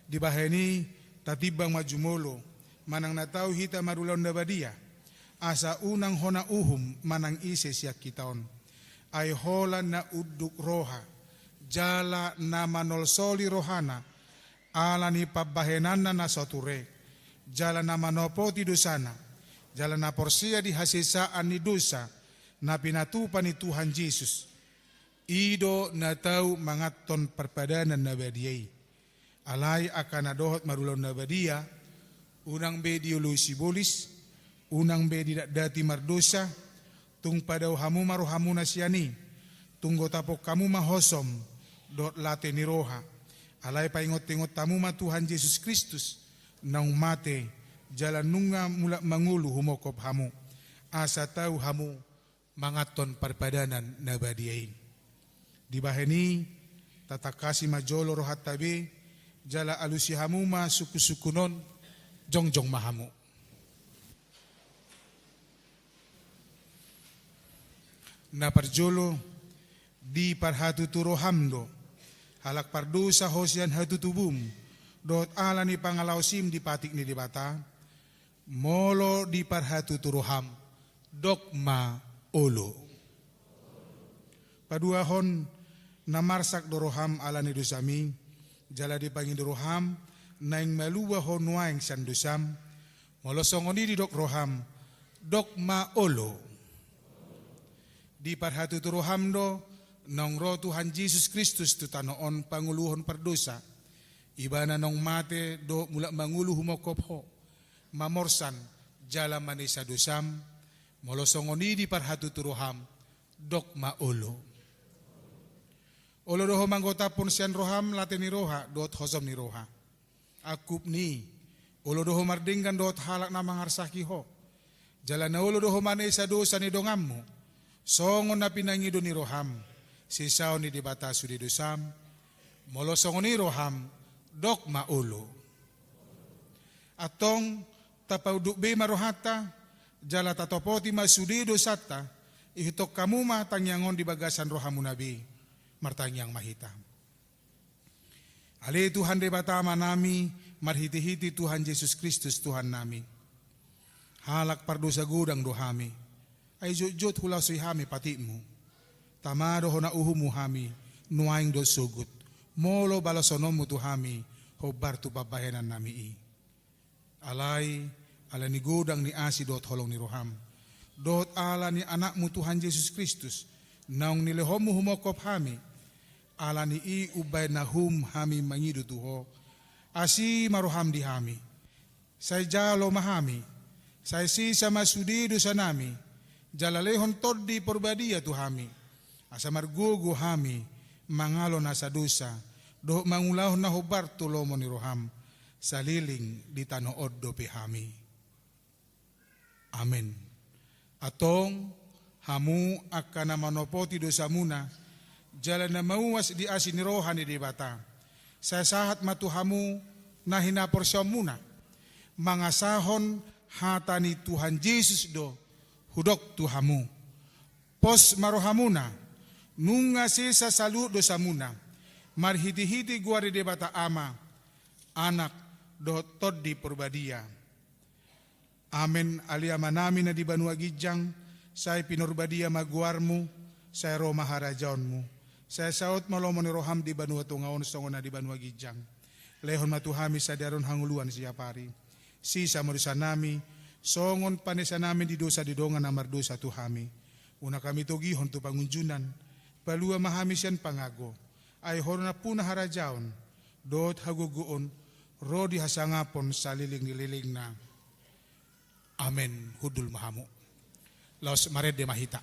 Dibahen i, tatimbang ma jumolo, manang na tau hita marulaon na badia, asa unang hona uhum manang ise sian hita on. Ai holan na unduk roha, jala na manolsoli rohana, ala ni pambahenanna na so ture, jala na manopoti dosana, jala na porsea di hasesaan ni dosa, na pinatupa ni Tuhan Jesus. I do na tau manganhon parpadanan na badia i. Alai angka na dohot marulaon na badia, Unang be dioloi sibolis, unang be didatdati mardosa, tung padao hamu ma rohamuna sian i, tung gotapon hamu ma hosom dohot late ni roha. Alai paingotingot hamu ma Tuhan Jesus Kristus, naung mate, jala nunga mulak mangolu humongkop hamu, asa tau hamu manganhon parpadanan na badia i. Dibahen i, tatangkasi ma jolo rohanta be, jala alusi hamu ma sungkunsungkun on, jongjong ma hamu. Na parjolo, diparhatutu roham do, halak pardosa ho sian hatutubum, dohot ala ni pangalaosim di patik ni Debata, molo diparhatutu roham, dok ma olo. Paduahon, na marsak do roham ala ni dosami, jala dipangido roham, naeng malua ho nuaeng sian dosam, molo songon i didok roham, dok ma olo. Diparhatutu roham do, naung ro Tuhan Jesus Kristus tu tano on pangoluhon pardosa. Ibana naung mate dohot mulak mangolu humongkop ho, mamorsan jala manesa dosam, molo songon i diparhatutu roham, dok ma olo. Olo do ho manggotaphon sian roham late ni roha dohot hosom ni roha. Angkup ni i, olo do ho mardenggan dohot halak na mangarsaki ho. Jala na olo do ho manesa dosa ni donganmu, songon na pinangido ni roham, sesaon ni Debata sude dosam, molo songon i roham, dok ma olo. Antong, tapaunduk be ma rohanta, jala tatopoti ma sude dosanta, ihuthon hamu ma tangiang on di bagasan rohamuna be, martangiang ma hita. Ale Tuhan Debata Amanami, marhitehite Tuhan Jesus Kristus Tuhannami. Halak pardosa godang do hami, ai jotjot hulasoi hami patikmu. Tama do hona uhummu hami, nuaeng dohot sogot, molo balosononmu tu hami, hombar tu pambahenannami i. Alai, ala ni godang ni asi dohot holong ni roham, dohot ala ni Anakmu Tuhan Jesus Kristus, naung nilehonmu humongkop hami, ala ni i umbahen na hum hami mangido tu ho, asi ma roham di hami, sai jalo ma hami, sai sesa ma sude dosanami, jala lehon Tondi Porbadia tu hami, asa margogo hami mangalo nasa dosa, dohot mangulahon na hombar tu lomo ni roham, saleleng di tano on dope hami. Amen. Antong, hamu angka na manopoti dosamuna, jala na mauas di asi ni roha ni Debata, sai sahat ma tu hamu na hinaporseaonmuna, mangasahon hata ni Tuhan Jesus do hudok tu hamu. Pos ma rohamuna, nunga sesa saluhut dosamuna, marhitehite goar ni Debata Ama, Anak, dohot Tondi Porbadia. Amen. Ale Amanami na di banua ginjang, sai pinorbadia ma goarmu, sai ro ma harajaonmu, sai saut ma lomo ni roham di banua tonga on songon na di banua ginjang. Lehon ma tu hami sadari on hangoluan siapari. Sesa ma dosanami, songon panesanami di dosa di dongan na mardosa tu hami. Unang hami togihon tu pangunjunan, palua ma hami sian pangago. Ai Ho do nampuna harajaon, dohot hagogoon, ro di hasangapon saleleng ni lelengna. Amen. Hundul ma hamu. Laos marende ma hita.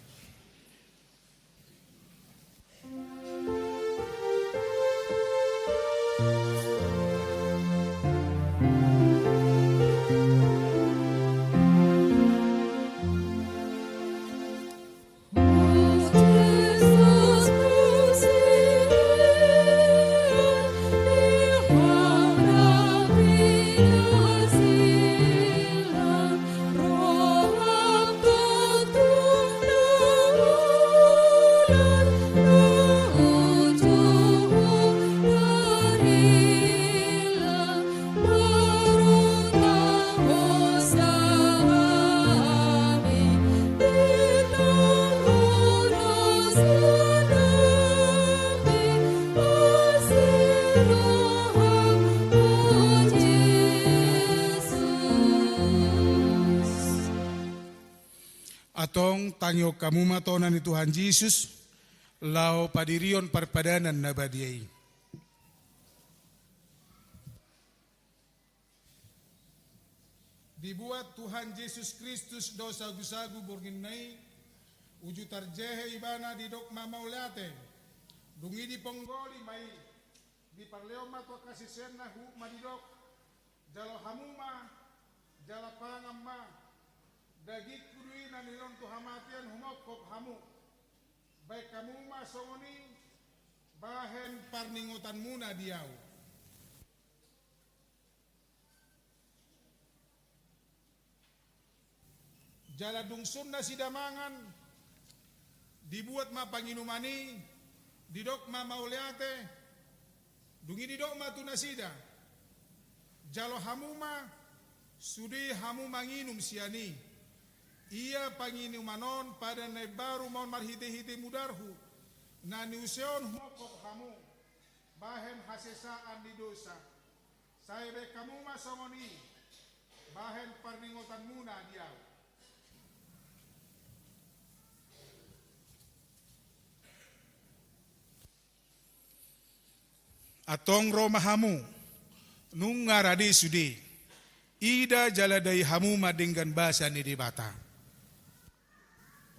Antong tangihon hamu ma tona ni Tuhan Jesus, laho padirihon parpadanan na badia i. Dibuat Tuhan Jesus Kristus do sagusagu borngin na i, uju tarjehe ibana didok ma mauliate, dung i diponggoli ma i, diparlehon ma tu angka siseanna huhut ma didok: Jalo hamu ma, jala pangan ma, dagingku do i na nilehon tu hamatean humongkop hamu. Bahen hamu ma songon i, bahen parningotanmuna di ahu. Jala dung sun nasida mangan, dibuat ma panginuman i, didok ma mauliate, dung i didok ma tu nasida: Jalo hamu ma, sude hamu manginum sian i. Ia panginuman on padan na imbaru ma on marhitehite mudarhu, na niuseon humongkop hamu, bahen hasesaan ni dosa. Sai bahen hamu ma songon i, bahen parningotanmuna di ahu. Antong ro ma hamu, nunga rade sude, ida jala dai hamu ma denggan basa ni Debata.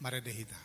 Marende hita.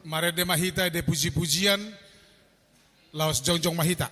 Marende ma hita ende puji-pujian, laos jongjong ma hita.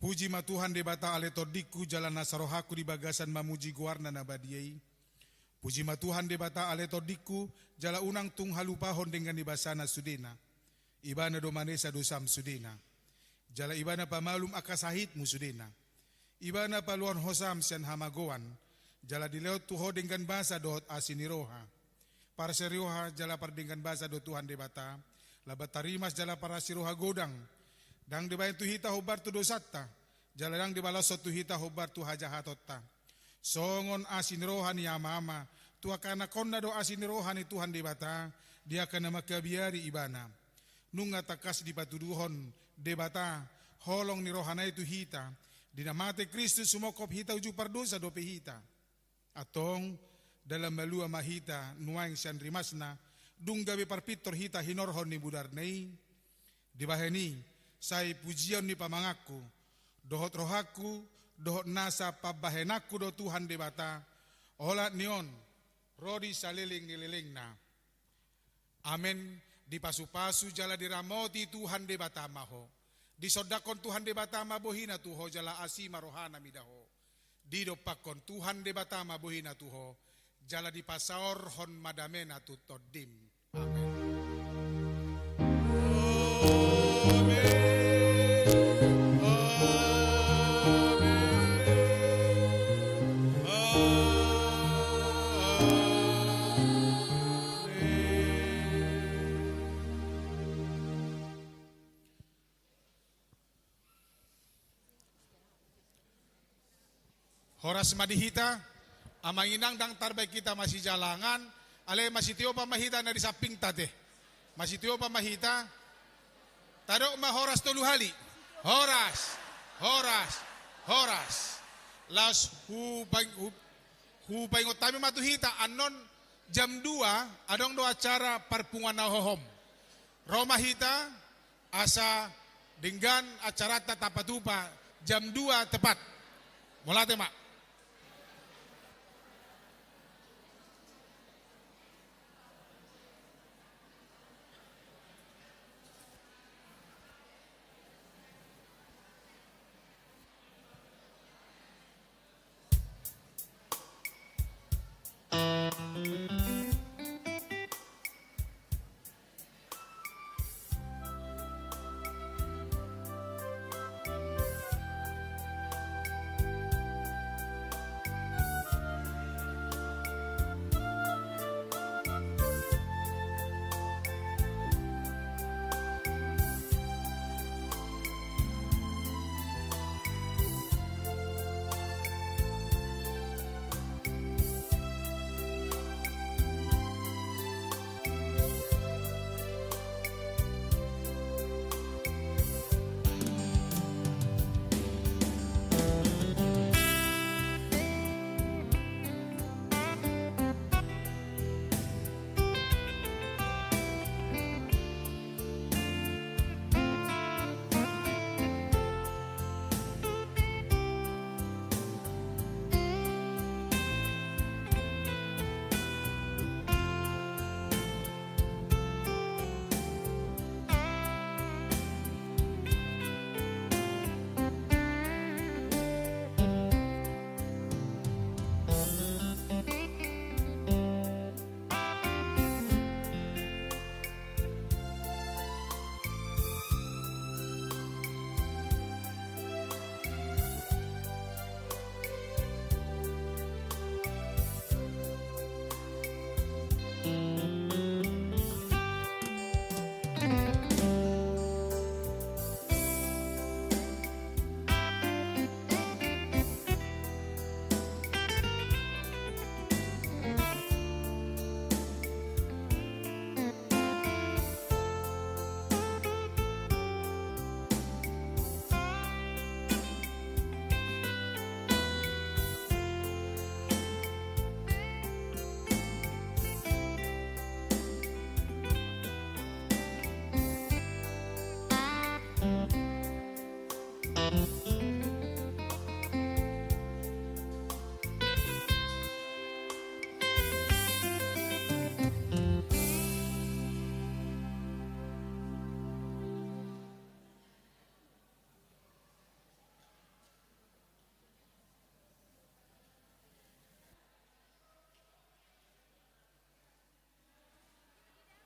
Puji ma Tuhan Debata ale tondingku jala nasa rohangku di bagasan mamuji goarna na badia i. Puji ma Tuhan Debata ale tondingku, jala unang tung halupahon denggan ni basana sudena. Ibana do manesa dosam sudena. Jala Ibana pamalum angka sahitmu sudena. Ibana paluahon hosam sian hamagoan. Jala dilehon tu ho denggan basa dohot asi ni roha. Parsariroha jala pardenggan basa do Tuhan Debata. Lambat tarimas jala parasi roha godang. Ndang dibahen tu hita hombar tu dosanta. Jala ndang dibalashon tu hita hombar tu hajahatonta. Songon asi ni roha ni ama-ama, tu angka anakkonna do asi ni roha ni Tuhan Debata, di angka na mangkabiari Ibana. Nunga tangkas dipatuduhon Debata holong ni rohana i tu hita, di na mate Kristus sumongkop hita uju pardosa dope hita. Antong, dalan malua ma hita nuaeng sian rimasna, dung gabe parpintor hita hinorhon ni mudarna i. Dibahen i, sai pujion ni pamanganku, dohot rohangku, dohot nasa pambahenanku do Tuhan Debata, olat ni on, ro di saleleng ni lelengna. Amen. Dipasupasu jala diramoti Tuhan Debata ma ho. Disondangkon Tuhan Debata ma bohina tu ho jala asi ma rohana mida ho. Didompakkon Tuhan Debata ma bohina tu ho, jala dipasaorhon ma damena tu tondim. Amen. Amen. Amen. Amen. Horas ma di hita, amang inang, ndang tarbaen hita masijalangan, alai masitiopan ma hita na di sampingta te. Masitiopan ma hita, tadok ma horas tolu hali. Horas, horas, horas. Laos hupaing-, hu-, hupaingot hami ma tu hita, annon jam dua, adong do acara parpunguan na hohom. Ro ma hita, asa denggan acaranta tapatupa jam dua tepat. Mauliate ma.